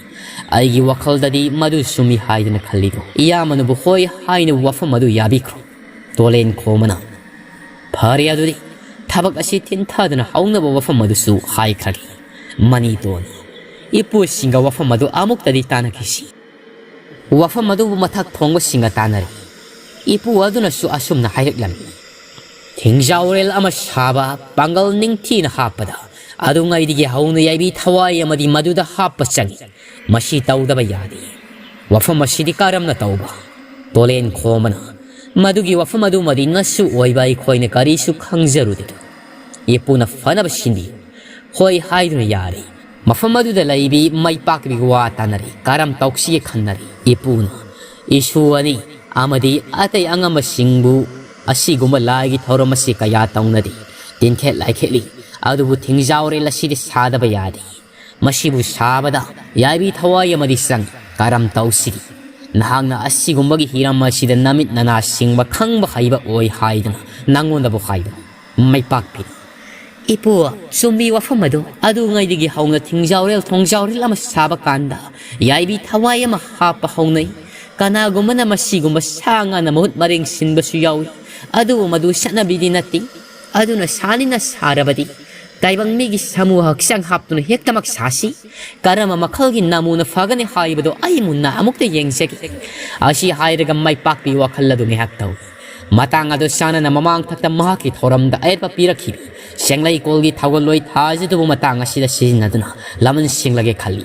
ꯑꯩꯒꯤ ꯋꯥꯈꯜꯗꯗꯤ ꯃꯗꯨ ꯆꯨꯝꯃꯤ ꯍꯥꯏꯗꯅ ꯈꯜꯂꯤꯗꯣ꯫ ꯏꯌꯥꯝꯕꯅꯕꯨ ꯍꯣꯏ ꯍꯥꯏꯅ ꯋꯥꯐꯝ ꯑꯗꯨ ꯌꯥꯕꯤꯈ꯭ꯔꯣ꯫ ꯇꯣꯂꯦꯟ ꯈꯣꯝꯕꯅ, "ꯐꯔꯦ ꯑꯗꯨꯗꯤ, ꯊꯕꯛ ꯑꯁꯤ ꯊꯤꯟꯊꯗꯨꯅ ꯍꯧꯅꯕ ꯋꯥꯐꯝ ꯑꯗꯨꯁꯨ ꯍꯥꯏꯈ꯭ꯔꯒꯦ꯫ ꯃꯅꯤꯇꯣꯟ, ꯏꯄꯨꯁꯤꯡꯒ ꯋꯥꯐꯝ ꯑꯗꯨ ꯑꯃꯨꯛꯇꯗꯤ ꯇꯥꯟꯅꯈꯤꯁꯤ꯫ ꯋꯥꯐꯝ ꯑꯗꯨꯕꯨ ꯃꯊꯛ ꯊꯣꯡꯕꯁꯤꯡꯒ ꯇꯥꯟꯅꯔꯦ꯫ ꯏꯄꯨ ꯑꯗꯨꯅꯁꯨ ꯑꯁꯨꯝꯅ ꯍꯥꯏꯔꯛꯂꯝꯃꯤ꯫ ꯊꯤꯡꯖꯥꯎꯔꯦꯜ ꯑꯃ ꯁꯥꯕ ꯄꯥꯡꯒꯜ ꯅꯤꯡꯊꯤꯅ ꯍꯥꯞꯄꯗ ꯑꯗꯨꯉꯩꯗꯒꯤ ꯍꯧꯅ ꯌꯥꯏꯕꯤ ꯊꯋꯥꯏ ꯑꯃꯗꯤ ꯃꯗꯨꯗ ꯍꯥꯞꯄ ꯆꯪꯏ꯫ ꯃꯁꯤ ꯇꯧꯗꯕ ꯌꯥꯗꯦ꯫ ꯋꯥꯐꯝ ꯑꯁꯤꯗꯤ ꯀꯔꯝꯅ ꯇꯧꯕ?" ꯇꯣꯂꯦꯟ ꯈꯣꯝꯕꯅ, "ꯃꯗꯨꯒꯤ ꯋꯥꯐꯝ ꯑꯗꯨꯃꯗꯤ ꯅꯁꯨ ꯑꯣꯏꯕ ꯑꯩꯈꯣꯏꯅ ꯀꯔꯤꯁꯨ ꯈꯪꯖꯔꯨꯗꯦ꯫ ꯏꯄꯨꯅ ꯐꯅꯕ ꯁꯤꯟꯕꯤꯌꯨ꯫ ꯍꯣꯏ ꯍꯥꯏꯗꯨꯅ ꯌꯥꯔꯦ꯫ ꯃꯐꯝ ꯑꯗꯨꯗ ꯂꯩꯕꯤ ꯃꯩꯄꯥꯛꯄꯤꯒ ꯋꯥ ꯇꯥꯅꯔꯤ꯫ ꯀꯔꯝ ꯇꯧꯁꯤꯒꯦ ꯈꯟꯅꯔꯤ꯫ ꯏꯄꯨꯅ, "ꯏꯁꯨ ꯑꯅꯤ ꯑꯃꯗꯤ ꯑꯇꯩ ꯑꯉꯝꯕꯁꯤꯡꯕꯨ ꯑꯁꯤꯒꯨꯝꯕ ꯂꯥꯏꯒꯤ ꯊꯧꯔꯝ ꯑꯁꯤ ꯀꯌꯥ ꯇꯧꯅꯗꯦ꯫ ꯇꯤꯟꯈꯦꯠ ꯂꯥꯏꯈꯦꯠꯂꯤ꯫ ꯑꯗꯨꯕꯨ ꯊꯤꯡꯖꯥꯎꯔꯦꯜ ꯑꯁꯤꯗꯤ ꯁꯥꯗꯕ ꯌꯥꯗꯦ꯫ ꯃꯁꯤꯕꯨ ꯁꯥꯕꯗ ꯌꯥꯏꯕꯤ ꯊꯋꯥꯏ ꯑꯃꯗꯤ ꯆꯪꯏ꯫ ꯀꯔꯝ ꯇꯧꯁꯤꯒꯦ? ꯅꯍꯥꯛꯅ ꯑꯁꯤꯒꯨꯝꯕꯒꯤ ꯍꯤꯔꯝ ꯑꯁꯤꯗ ꯅꯃꯤꯠ ꯅꯅꯥ ꯁꯤꯡꯕ, ꯈꯪꯕ ꯍꯩꯕ ꯑꯣꯏ ꯍꯥꯏꯗꯅ ꯅꯪꯉꯣꯟꯗꯕꯨ ꯍꯥꯏꯕꯅꯤ꯫" ꯃꯩꯄꯥꯛꯄꯤꯅ, "ꯏꯄꯨ, ꯆꯨꯝꯃꯤ ꯋꯥꯐꯝ ꯑꯗꯨ꯫ ꯑꯗꯨꯉꯩꯗꯒꯤ ꯍꯧꯅ ꯊꯤꯡꯖꯥꯎꯔꯦꯜ ꯊꯣꯡꯖꯥꯎꯔꯦꯜ ꯑꯃ ꯁꯥꯕ ꯀꯥꯟꯗ ꯌꯥꯏꯕꯤ ꯊꯋꯥꯏ ꯑꯃ ꯍꯥꯞꯄ ꯍꯧꯅꯩ꯫ ꯀꯅꯥꯒꯨꯝꯕꯅ ꯃꯁꯤꯒꯨꯝꯕ ꯁꯥ ꯉꯥꯅ ꯃꯍꯨꯠ ꯃꯔꯦꯡ ꯁꯤꯟꯕꯁꯨ ꯌꯥꯎꯏ꯫ ꯑꯗꯨꯕꯨ ꯃꯗꯨ ꯆꯠꯅꯕꯤꯗꯤ ꯅꯠꯇꯦ꯫ ꯑꯗꯨꯅ ꯁꯥꯅꯤꯅ ꯁꯥꯔꯕꯗꯤ ꯇꯥꯏꯕꯪ ꯃꯤꯒꯤ ꯁꯥꯃꯨ ꯍꯛꯆꯥꯡ ꯍꯥꯞꯇꯨꯅ ꯍꯦꯛꯇꯃꯛ ꯁꯥꯁꯤ꯫ ꯀꯔꯝꯕ ꯃꯈꯜꯒꯤ ꯅꯃꯨꯅ ꯐꯒꯅꯤ ꯍꯥꯏꯕꯗꯨ ꯑꯩ ꯃꯨꯟꯅ ꯑꯃꯨꯛꯇ ꯌꯦꯡꯖꯒꯦ꯫ ꯑꯁꯤ ꯍꯥꯏꯔꯒ ꯃꯩꯄꯥꯛꯄꯤ ꯋꯥꯈꯜ ꯑꯗꯨ ꯉꯥꯏꯍꯥꯛ ꯇꯧꯏ꯫ ꯃꯇꯥꯡ ꯑꯗꯨ ꯆꯥꯅꯅ ꯃꯃꯥꯡ ꯊꯛꯇ ꯃꯍꯥꯛꯀꯤ ꯊꯧꯔꯝꯗ ꯑꯌꯦꯠꯄ ꯄꯤꯔꯛꯈꯤꯕꯤ ꯆꯦꯡꯂꯩꯀꯣꯜꯒꯤ ꯊꯧꯒꯜꯂꯣꯏ ꯊꯥꯖꯗꯨꯕꯨ ꯃꯇꯥꯡ ꯑꯁꯤꯗ ꯁꯤꯖꯤꯟꯅꯗꯨꯅ ꯂꯃꯟ ꯁꯤꯡꯂꯒꯦ ꯈꯜꯂꯤ꯫